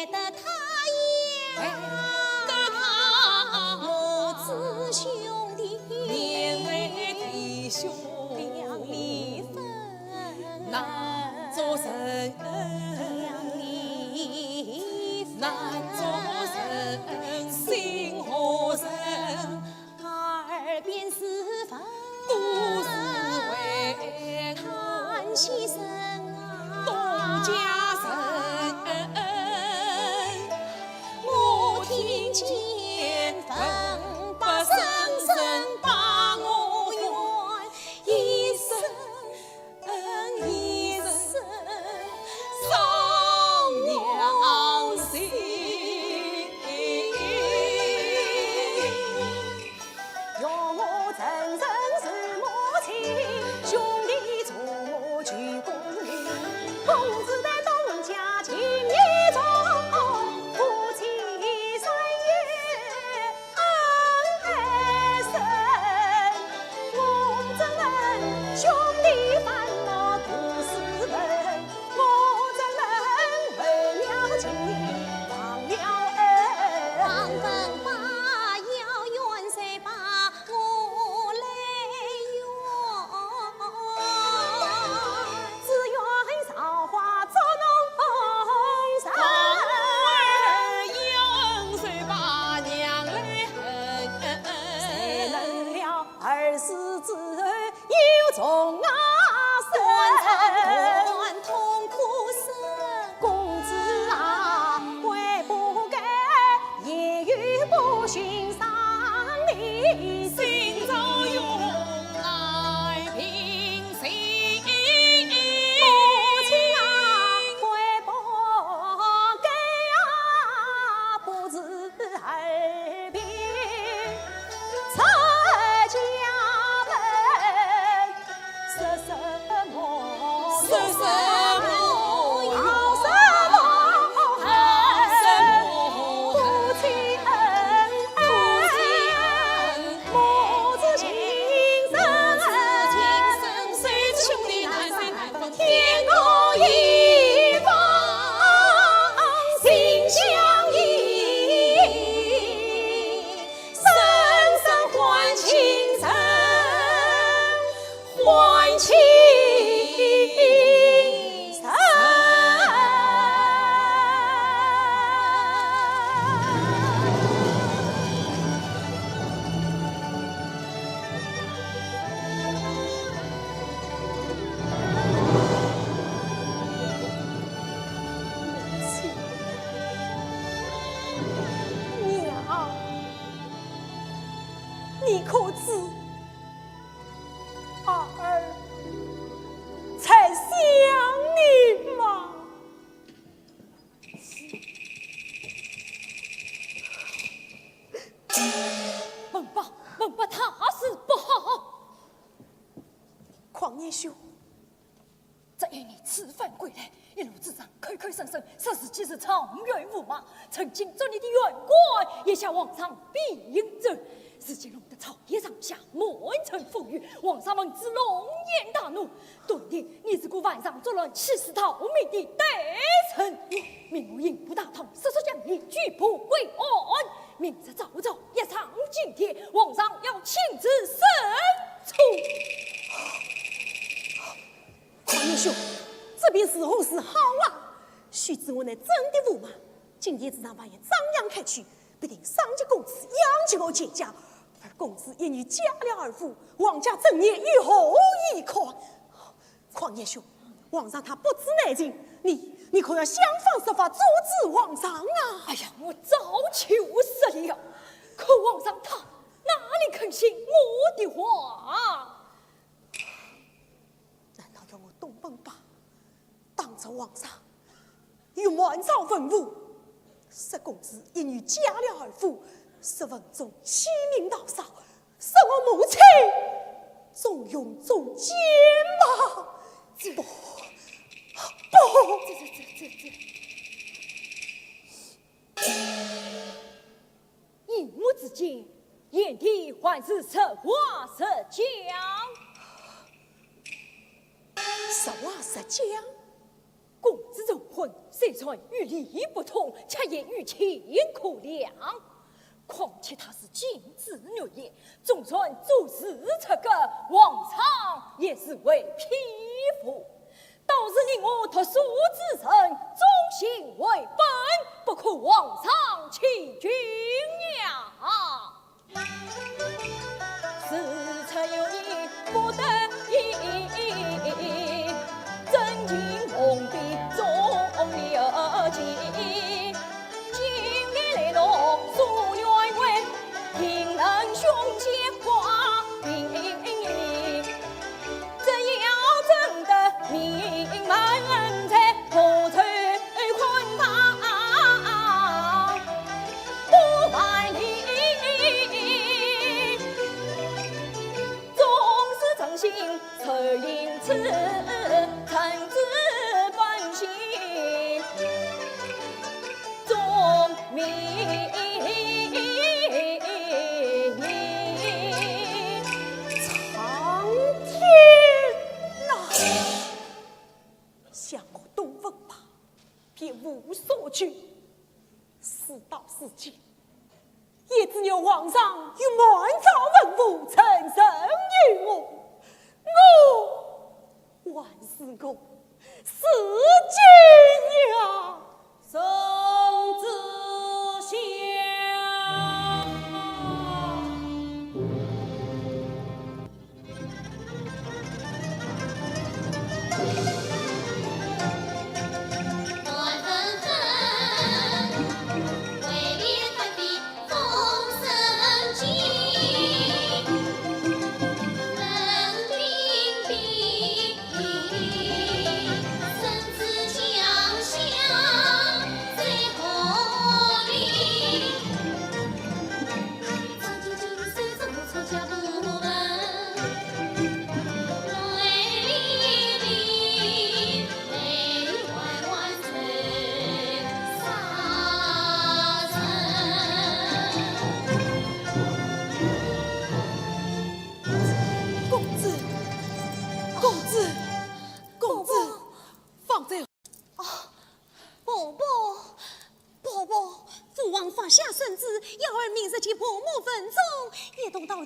得他呀，害得他，母子兄弟，难为弟兄。 两离分，难做人，两离分，难做人，心何忍？二便是分，不是为难。看先生啊，东家人，我听见分不声声把我怨，一声 一声伤娘心。娘，你可知 儿在想你吗？文伯，文伯，大事不好！况年兄， 这一年此番归来，一路之上口口声声说自己是状元驸马，曾经做你的院官，也向皇上避罪。如今弄得朝野上下满城风雨，皇上闻之龙颜大怒。断定你是个犯上作乱、欺师逃命的歹臣，命我刑部大堂速速将你拘捕归案。明日早朝一上金殿，皇上要亲自审处。 况年兄，这便如何是好啊？须知我乃真的驸马，今夜子上万一张扬开去，必定伤及公子，殃及我钱家。而公子一日嫁了二府，皇家尊严于何依靠？况年兄，皇上他不知内情，你，你可要想方设法阻止皇上啊！哎呀，我早就说了，可皇上他哪里肯信我的话？ 难道要我董文伯当着皇上与满朝文武说公子一日嫁了二府，说文种欺民盗盗，说我母亲重用忠奸吗？这，不，不！这，这，这，这，这…… 一目之间，眼底还是实话实讲。实话实讲？公子重婚，虽然与理不通，却也有情可谅。况且他是近朱远也，纵然做事出格，皇上也是会批复。 倒是你我读书之人，忠信为本，不可妄上欺君呀！事出有因不得已，真情蒙蔽终了情。今日来到书院外，定能凶险化平。 只要争得名门才，何愁困旁不万里。纵使真心受因此，怎知本性 忠名。苍天呐！想我董文伯别无所求，事到如今，也只有皇上与满朝文武成全于我，我 还是我自己呀！圣旨下。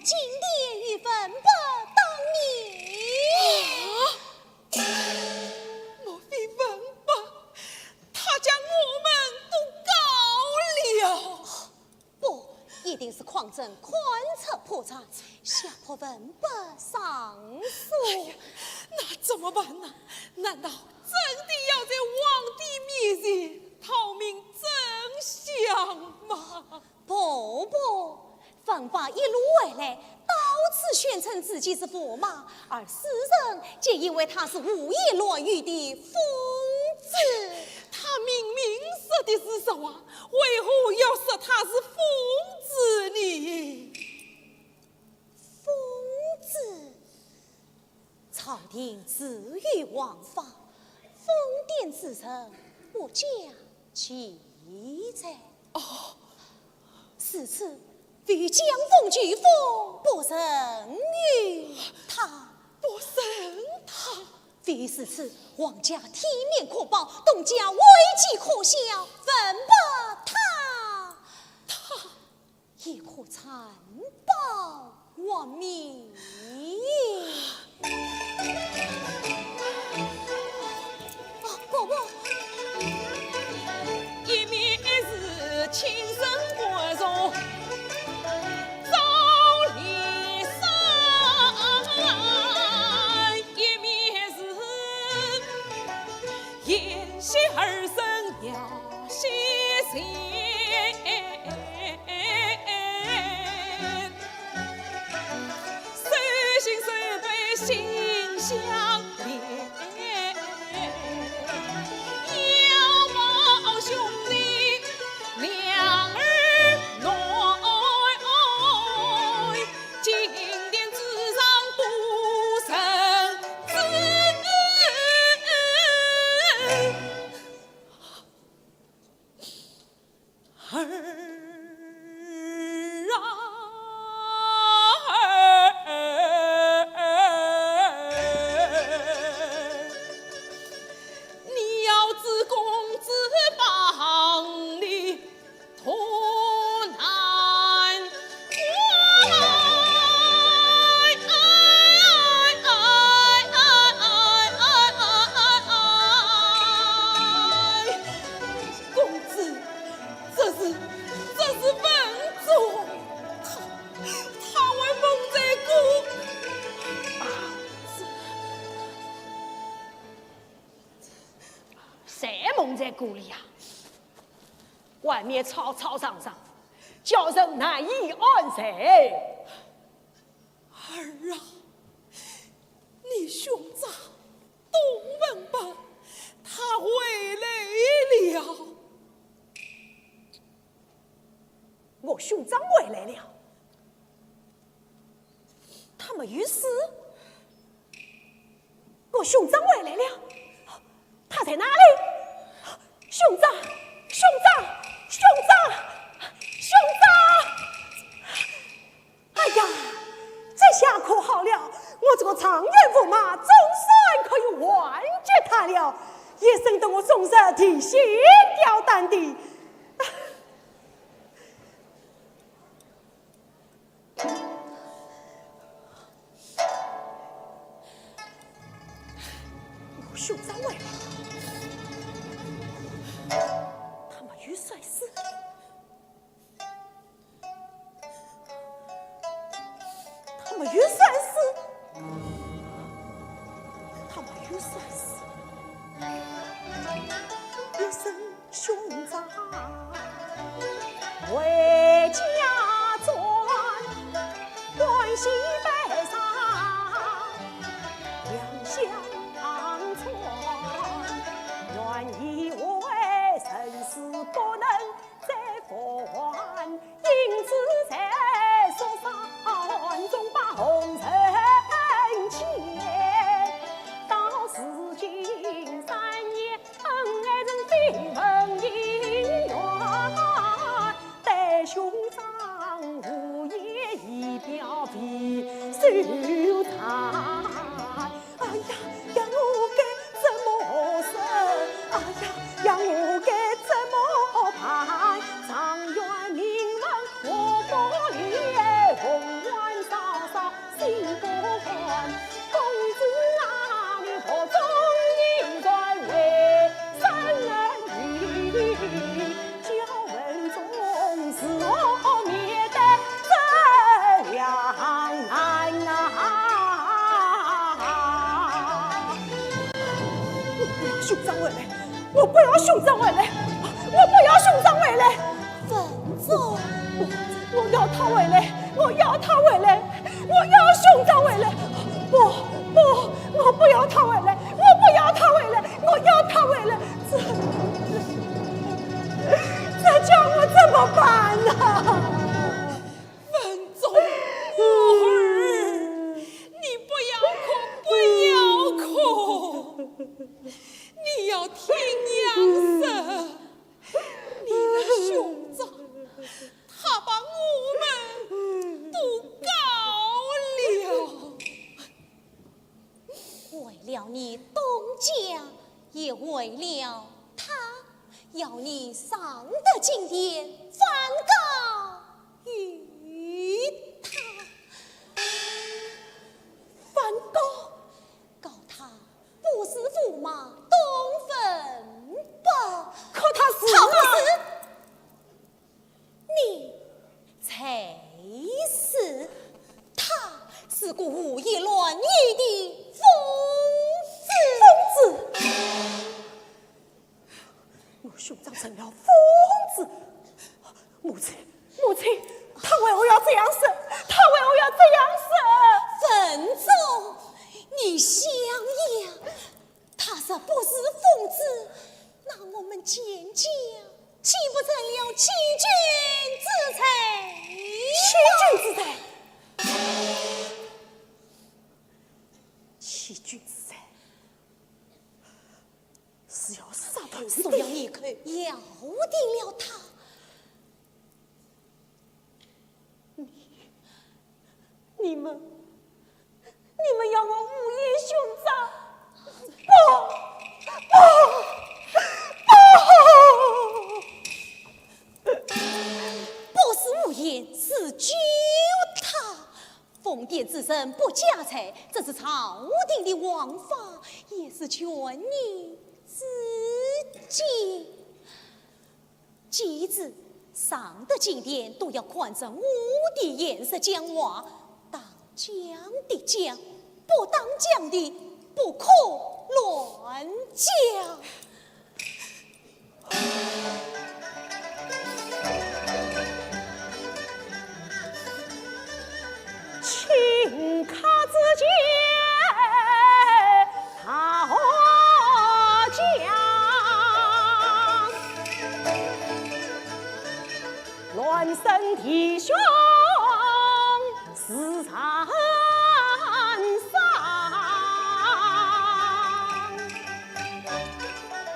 进殿与文伯当面。啊？莫非文伯他将我们都告了？不，一定是匡正看出破绽，吓怕文伯上诉。哎呀，那怎么办呢？难道真的要在皇帝面前讨明真相吗？ 不，不，文伯一路而来，到处宣称自己是驸马，而世人皆以为他是胡言乱语的疯子。他明明说的是实话，为何要说他是疯子呢？疯子？ 朝廷自有王法，疯癫之人不加记载。哦，如此，唯将封九峰，不任于他。不任他？唯如此，皇家体面可保，东家危急可消，文伯他，他 也可暂保活命。啊，伯伯。一面是亲生骨肉照理生，一面是 一息儿孙要惜谁，手心手背心相连，要报兄弟两儿男。 金殿之上不认子。儿啊，儿，你要知公子放你 脱难关。公子，这是，这是文种，他，他还蒙在鼓。啊，这，谁蒙在鼓里呀？ 外面吵吵嚷嚷，叫人难以安睡。儿啊，你兄长董文伯他回来了。我兄长回来了？ 他没有死？我兄长回来了，他在哪里？兄长，兄长，兄长，兄长！哎呀，这下可好了，我这个状元驸马总算可以完结他了，也省得我终日提心吊胆的。 我兄长回来了，他没有摔死，他没有摔死，他没有摔死。一声兄长回家转，欢喜悲伤两相穿。愿以为人世不能再复还，因此在宿山中把红尘牵。到如今三年 恩爱人非文姻缘，待兄长无言以表悲愁惨。哎呀，呀，我该怎么说？哎呀，呀，我该怎么办？状元名门我不留，凤还山兄长回来，我不要兄长回来，我不要兄长回来。文宗，我，我要他回来，我要他回来，我要兄长回来。不，不，我不要他回来，我不要他回来，我要他回来。这，这叫我怎么办呐？文宗，我儿，你不要哭，不要哭。 你要听娘说，你那兄长，他把我们都告了。为了你东家，也为了他，要你上得金殿，反告于他。反告？ 告他不是驸马东文豹，可他是啊。他不是，你才是。他是个胡言乱语的疯子。疯子？ 我兄长成了疯子。母亲，母亲，他为何要这样说？他为何要这样说？文宗，你想呀，他若不是疯子，那我们钱家岂不成了欺君之罪？欺君之罪？欺君之罪。 是要杀他。所以你可要定了他。你，你们，你们要我胡言兄长？不，不，不！不是胡言，是救他。 疯癫之人不嫁娶，这是朝廷的王法，也是权宜之计。记住，上得金殿都要看着我的颜色讲话，当讲的讲，不当讲的不可乱讲。 顷刻之间，桃花江，乱生弟兄 自然伤。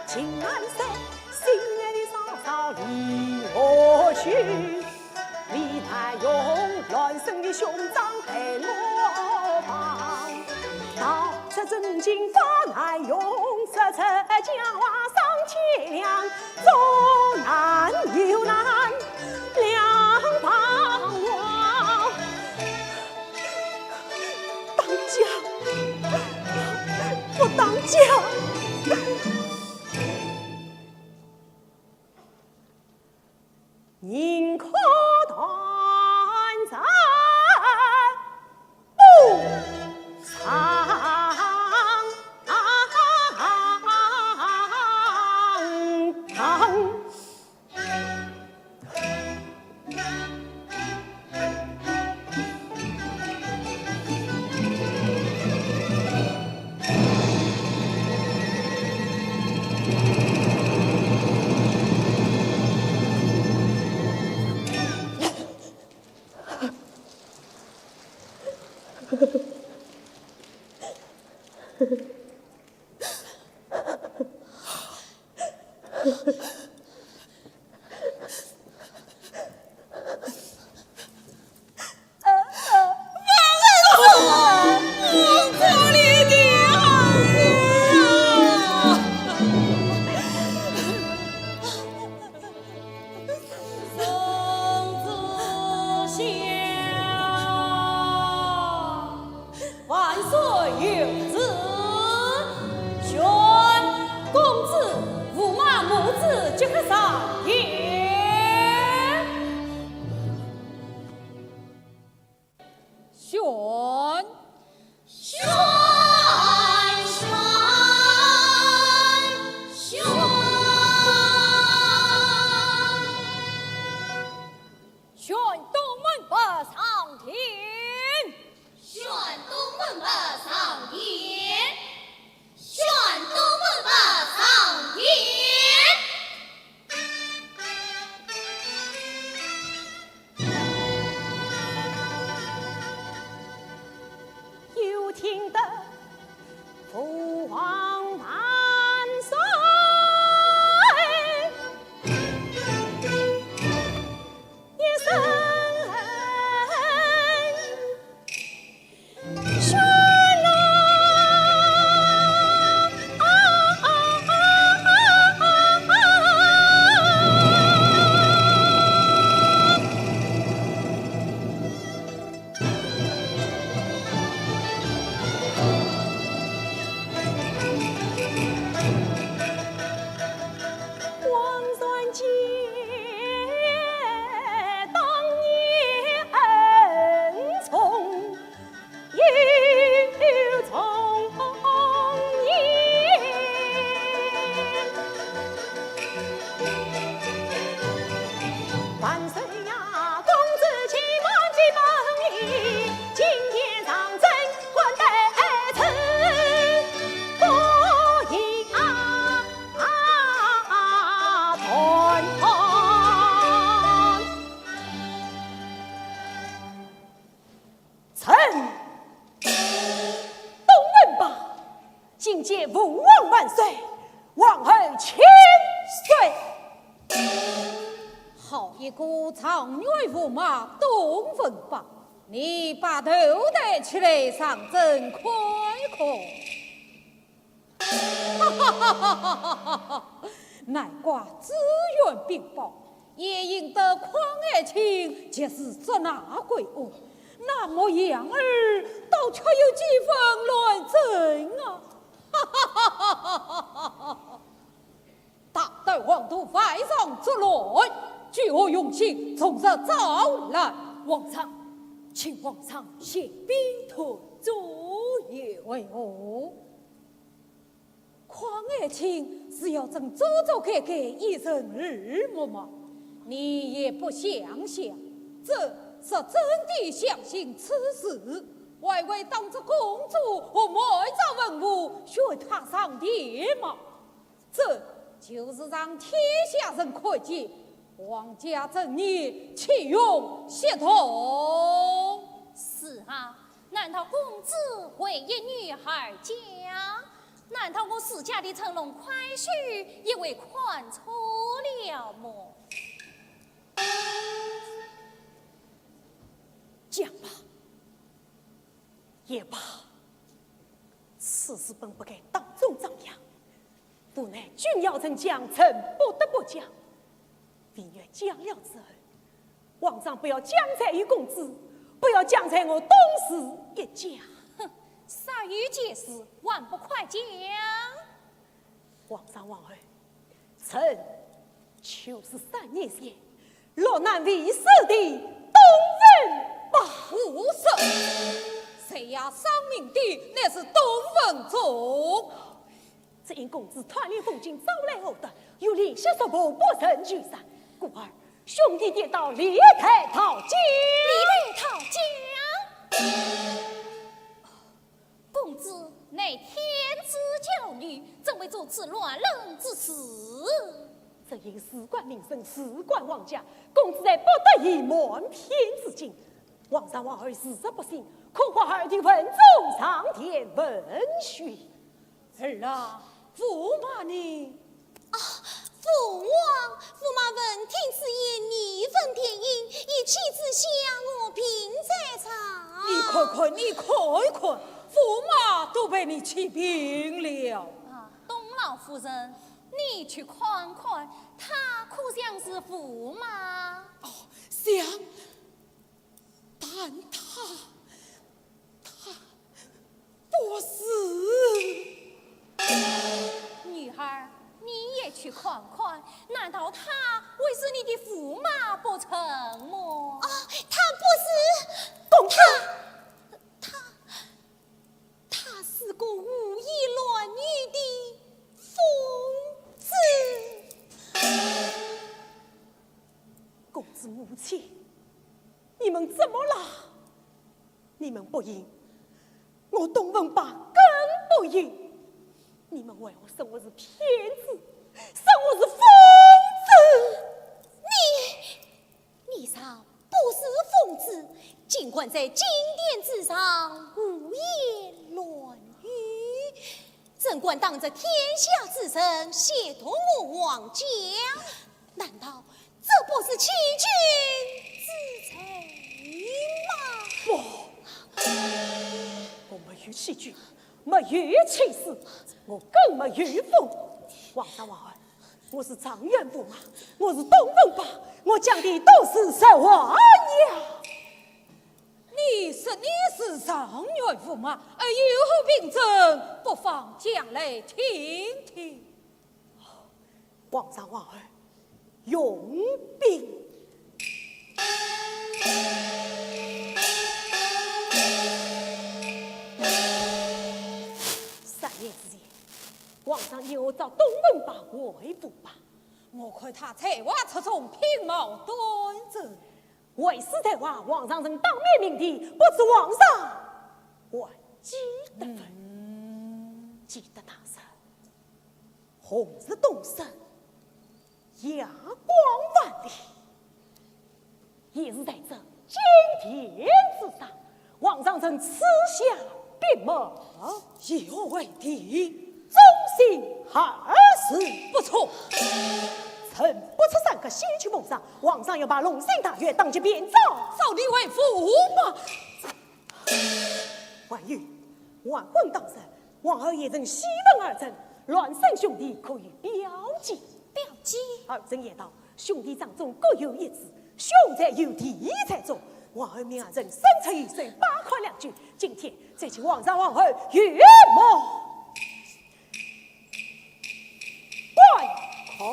情难舍，心愿的嫂嫂离我去，你难容乱生的兄长陪我旁。道出真情法难容，说出假话伤凄凉，重难又难 两旁望。当家，我当家。宁可断肠不肠。 万岁有旨，宣公子、驸马母子个状元驸马董文豹，你把头抬起来，让朕看看。哈哈哈哈哈哈！难怪紫苑禀报，夜莺得邝爱卿，就是捉拿归案。那么杨二倒却有几分乱真啊！哈哈哈哈哈哈！ 大胆妄图犯上作乱，具何用心，从实招来。皇上，请皇上谢兵退左右。为何？邝爱卿是要朕做做改改，以成耳目吗？你也不想想，朕是真的相信此事，还会当着公主和满朝文武宣他上殿吗？ 这就是让天下人看见皇家正义，岂容戏弄。是啊，难道公子会依女儿讲？难道我自家的乘龙快婿也会看错了么？讲吧，也罢，此事本不该当众张扬， 无奈君要臣讲，臣不得不讲。唯愿讲了之后，皇上不要将罪于公子，不要将罪于我董氏一家。哼，煞有介事，还不快讲！皇上皇后，臣就是三年前落难未死的董文豹。胡说！谁要丧命的乃是董文忠。 只因公子贪恋风景，招来恶德，又怜惜叔伯，不曾聚散，故而兄弟跌倒，连带逃家。连带逃家？公子乃天之骄女，怎会做此乱伦之事？只因事关民生，事关皇家，公子才不得已瞒骗至今。皇上皇后若不信，可唤儿的文忠上殿问讯。 儿啊，驸马呢？啊，父王，驸马闻听此言，义愤填膺，一气之下，卧病在床。你看看，你看看，驸马都被你气病了。啊，董老夫人，你去看看，他可像是驸马？哦，像， 但他，他不是。女儿，你也去看看，难道他会是你的驸马不成么？啊，他不是。公子，他，他，他是个胡言乱语的疯子。公子母亲， 你们怎么了？你们不应，我董文豹更不应。你们为何说我是骗子，说我是疯子？你，你若不是疯子，竟敢在金殿之上胡言乱语，怎敢当着天下之人亵渎我皇家？难道 这不是欺君之罪吗？不，我没有欺君，没有欺私，我更没有疯。皇上皇后，我是状元驸马，我是董文豹，我讲的都是实话呀。你说你是状元驸马，而有何凭证？不妨讲来听听。 皇上皇后，容禀。三年之前，皇上要我找董文豹为驸马。我看他才华出众，品貌端正。为此才华，皇上曾当面明鉴，不知皇上还记得否？记得那日， 红日东升，霞光万里，也是在这金殿之上，皇上曾赐下笔墨。以何为题？忠信二字。不错，臣恨不出三刻，先去谋杀，皇上要把龙心大悦，当即变奏。照你吩咐吧。还有，黄昏当日，皇后也曾喜闻二臣，乱臣兄弟可以表见。表见？二臣言道，兄弟当中各有一子，兄才有弟才中。皇后命二臣伸出援手，把关良久。今天再请皇上皇后圆满。 快看呐！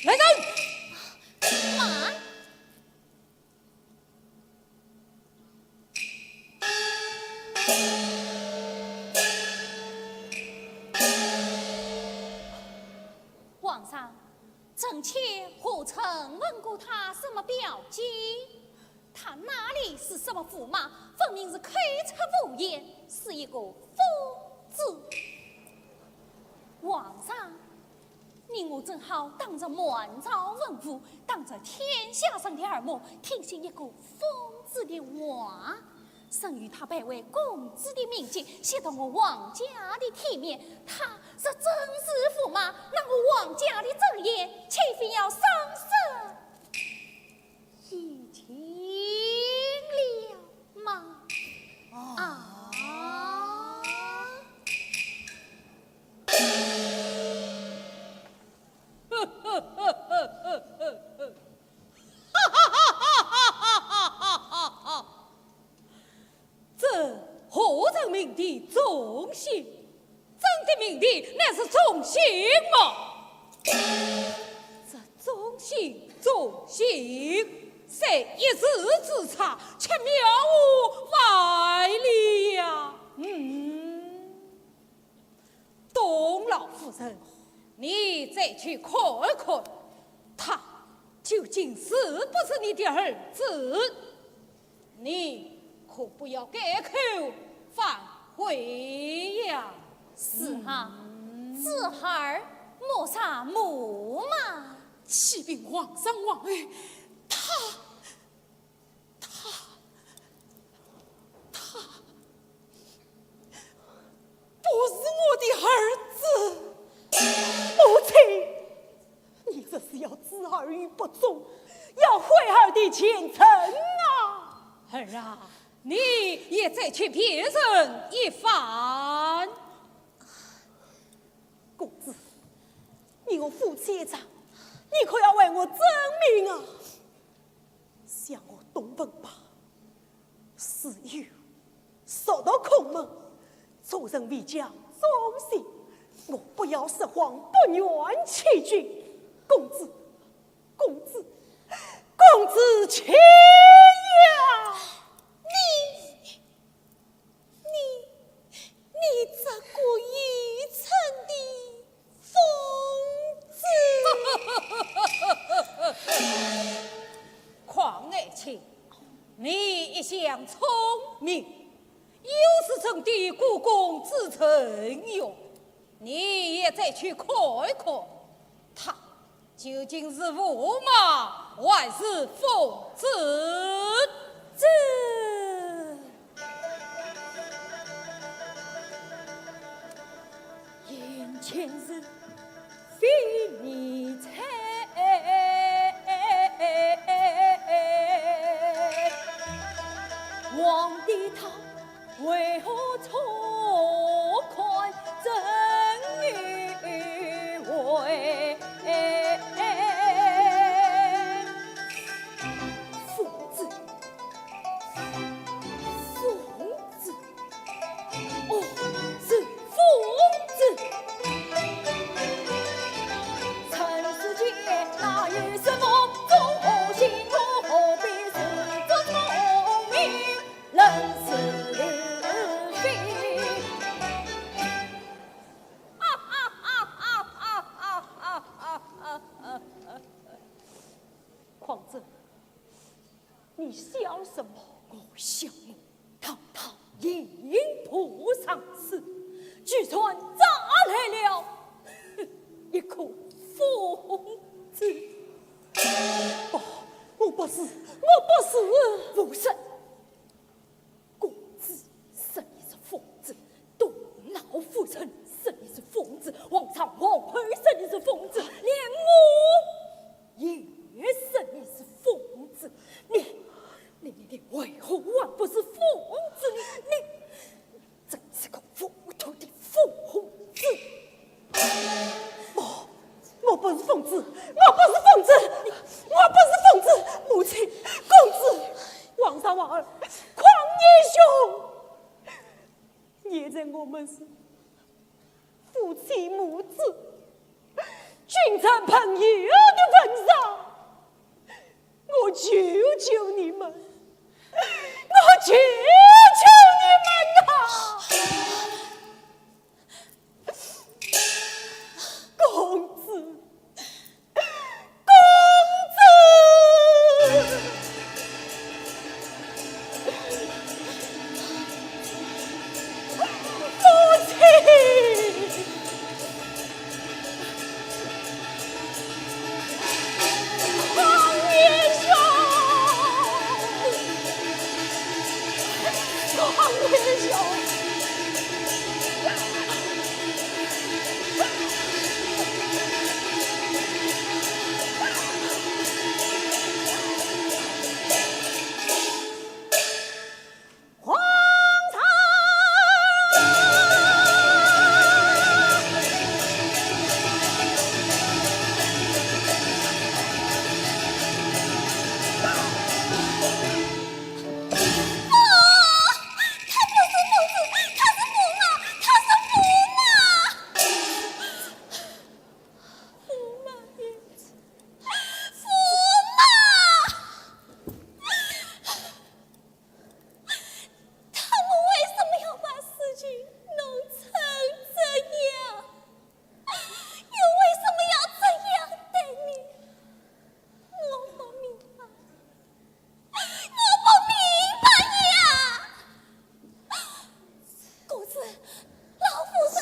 来人！慢！皇上，臣妾何曾问过他什么表见？ 他哪里是什么驸马，分明是口出无言，是一个疯子。皇上，你我正好当着满朝文武，当着天下人的耳目，听信一个疯子的话，甚于他背坏公主的名节，泄到我皇家的体面，他若真是驸马，那我皇家的尊严岂非要丧失 已经了吗？啊！这何人命的忠信？真的命的乃是忠信吗？这忠信，忠信，虽一字之差，却渺无外理呀。嗯，东老夫人，你再去看看，他 究竟是不是你的儿子？你可不要改口反悔呀！是啊，嗯。子儿，莫杀母嘛。启禀皇上皇后，他，他，他 不是我的儿子。母亲，你这是要置儿于不忠，要毁儿的前程啊！儿啊，你也再劝别人一番。公子，你我夫妻一场，你可要为我争名啊！ 想我东门吧，自幼受到孔门，出身未将中兴，我不要说谎，不愿欺君。公子，公子，公子且呀！你， 你，你这个愚蠢的疯子！邝爱卿，你一向聪明，又是朕的姑姑之臣哟，你也再去看一看，她 究竟是驸马还是疯子？这眼前人非你猜，皇帝他 为何错看真与伪？疯子，疯子，哦，是疯子！匡正，你笑什么？我笑我堂堂礼部尚书，居然嫁来了一个疯子。不，我不是，我不是。不是。 公子说你是疯子，东老夫人说你是疯子，皇上皇后说你是疯子，连我也说你是疯子。你，你，你，你为何还不是疯子呢？你真是个糊涂的疯子！ 我，我不是疯子，我不是疯子，我不是疯子！母亲，公子，皇上皇后，匡年兄，念在我们是夫妻母子、君臣朋友的份上，我求求你们，我求求你们呐！ 公子，公子，母亲。 匡年兄，匡年兄。皇上！不，他不是疯子，他是驸马，他是驸马！驸马爷，驸马！ 他们为什么要把事情弄成这样？又为什么要这样对你？我不明白，我不明白呀！公子，老夫人，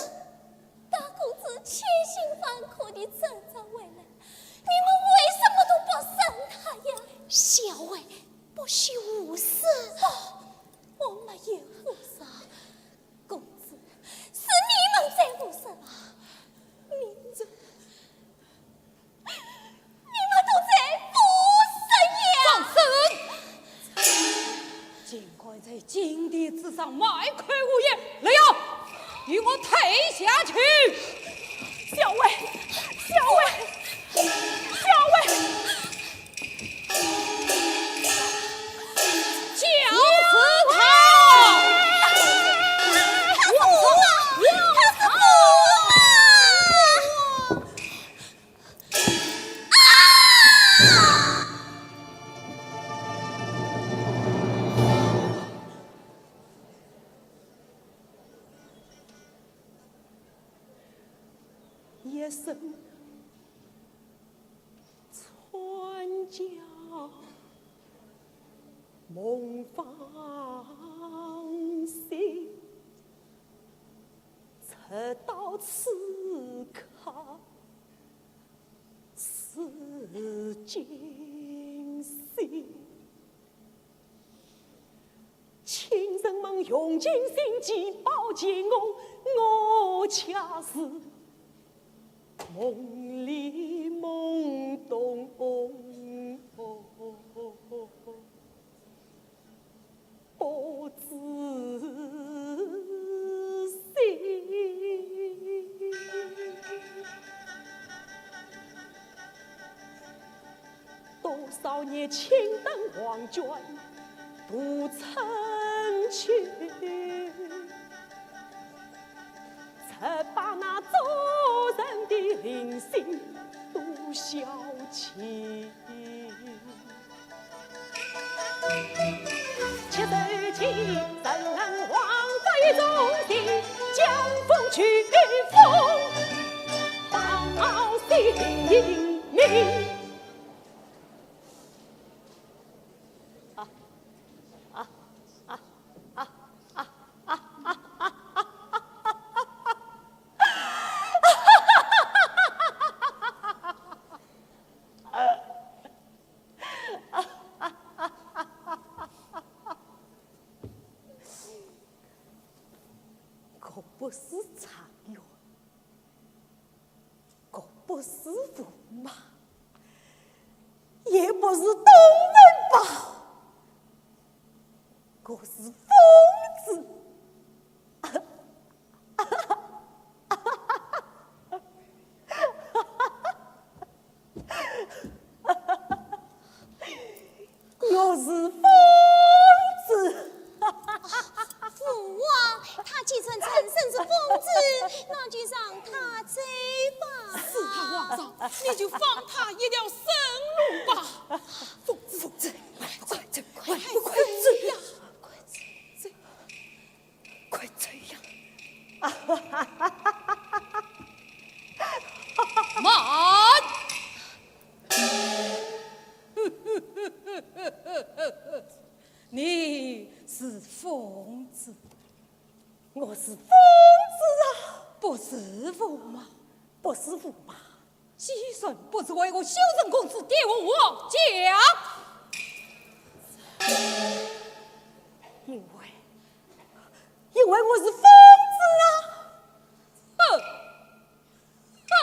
大公子千辛万苦地挣扎回来，你们为什么都不认他呀？小薇，不许胡说！哦， 我没有胡说，公子，是你们在胡说。明着，你们都在胡说呀！放肆！竟敢在金殿之上卖口胡言！来呀，与我退下去！小薇，小薇，小薇！ 就是他！一声 惨叫梦方醒，直到此刻是惊醒。 亲人们用尽心机保全我，我却是梦里懵懂，不知醒。 多少年青灯黄卷度春秋，才把那做人的灵性都消尽。且受尽人亡非中情，江风去风，报性命。是状元，我不是驸马，也不是东门豹，我是疯子。 我是疯子。父王，他既然承认是疯子，那就让他走吧。是啊，皇上，你就放他一条生路吧。疯子，疯子，快走，快走，快走呀！快走。 快走呀！慢！你是疯子，我是疯子啊！不是驸马，不是驸马。 既然不是，为何休成公子跌下王驾？因为，因为我是疯子啊！哼！哼！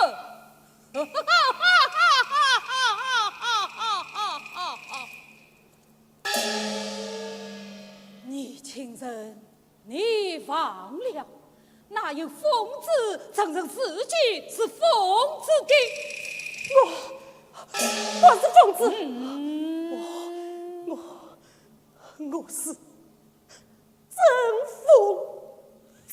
你竟然 你忘了，哪有疯子承认自己是疯子的？我，我是疯子。嗯。我，我，我是真疯子。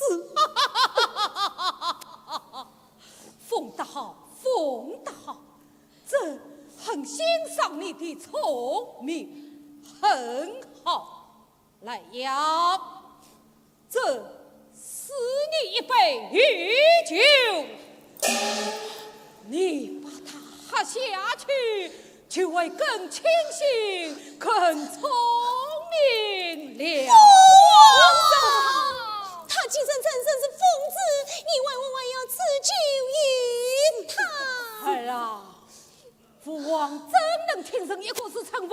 疯得好，疯得好，朕很欣赏你的聪明，很好。 来呀，朕赐你一杯御酒，你把它喝下去，就会更清醒、更聪明了。皇上，他既然承认是疯子，你为何还要赐酒与他？儿啊， 父王怎能听任一个自称驸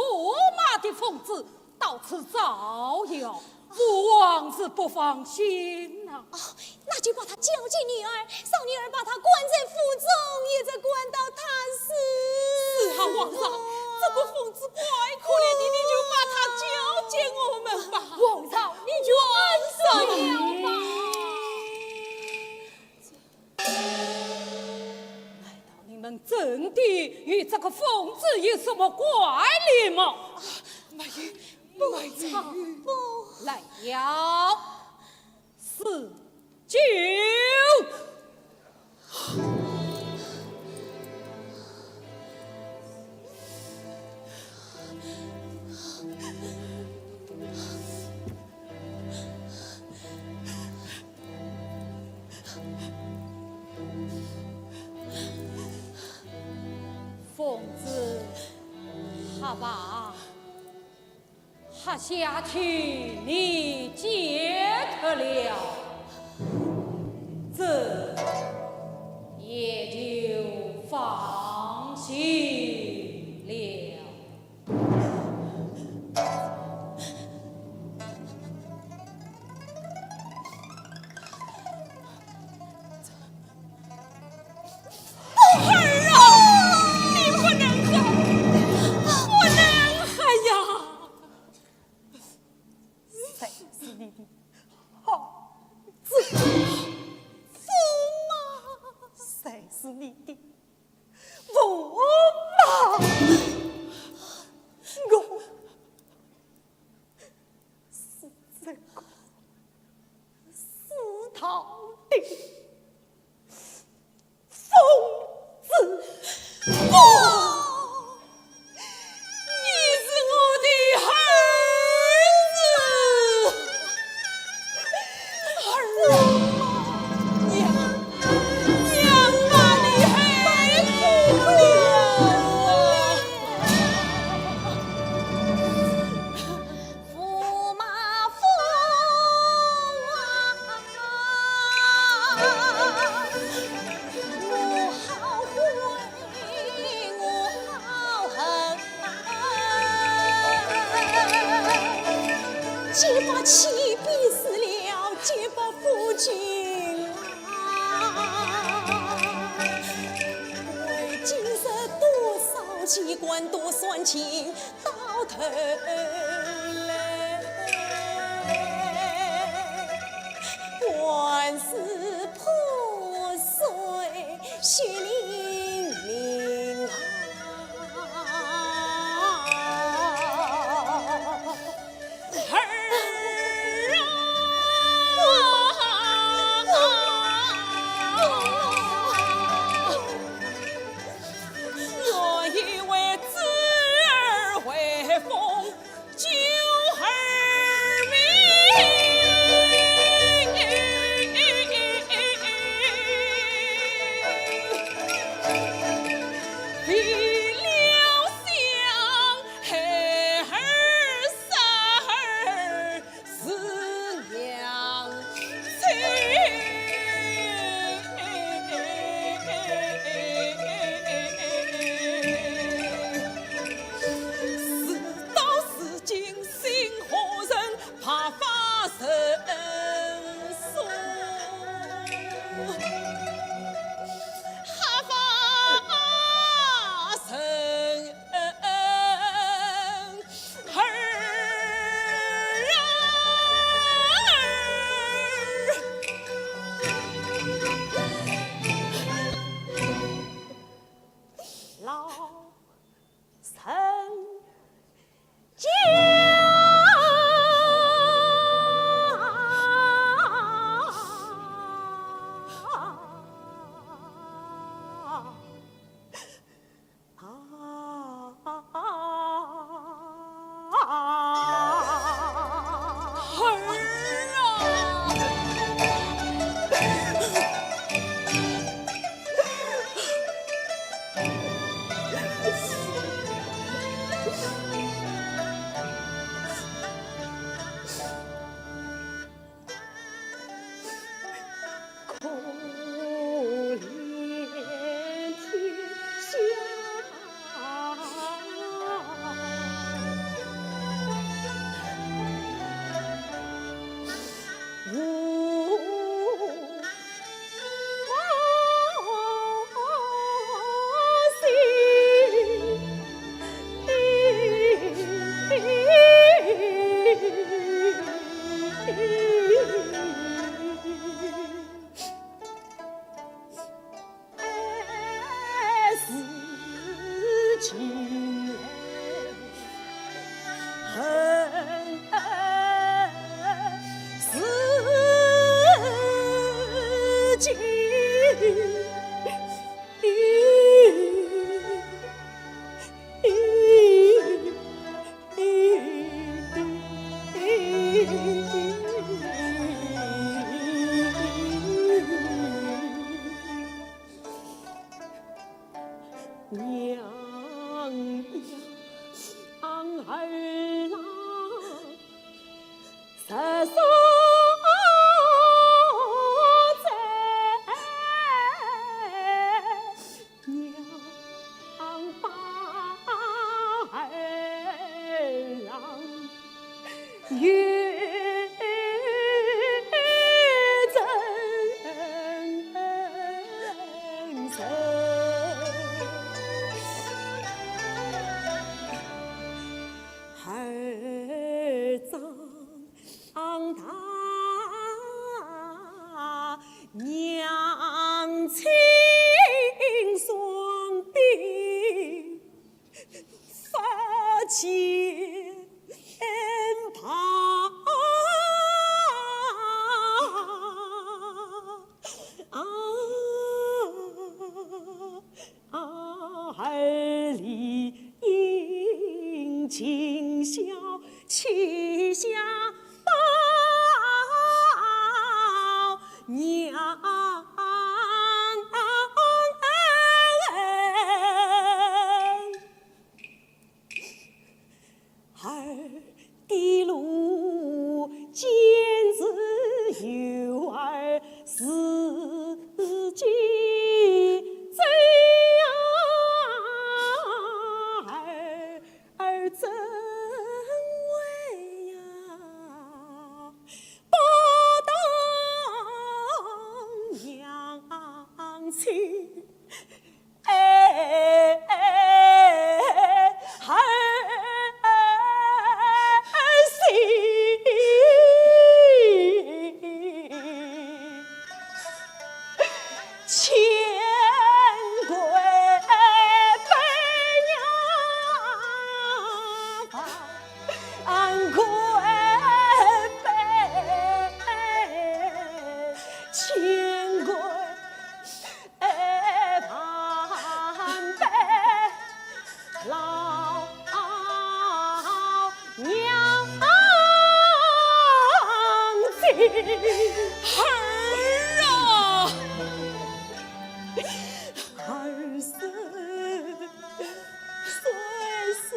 马的疯子到此造谣？父王是不放心呐。哦，那就把他交给女儿，让女儿把他关在府中，一直关到他死。是啊，皇上，这个疯子怪可怜的，你就把他交给我们吧。皇上，你就安心了吧。 难道你们真的与这个疯子有什么关联吗？没有，没有。来呀，赐酒。 疯子，喝吧，喝下去你解脱了，朕也就放心了。 儿啊，你不能喝，不能喝呀！谁是你的好子？驸马。谁是你的 驸马，我是这个世道的疯子。不！ 你是我的儿子，儿啊，娘，娘把你害苦了。驸马，驸马，我好悔。 我好恨啊！结发妻必死了，结发夫君机关都算尽到头来，还是破碎血淋淋啊！ 儿啊，我已为子儿威风救儿命。为了想孩儿 三儿是娘亲。事到如今，心何忍白发人送？白发人 儿啊，老人家。娘呀，儿啊，实实在在 娘把儿郎有成人，儿长 大，娘亲双臂不见旁。 啊，儿理应尽孝，膝下报娘。儿的路坚持，有儿自己走啊，儿，儿怎会儿啊！儿是，算是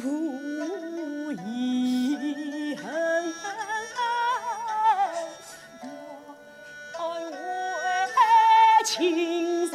无遗恨，我情深。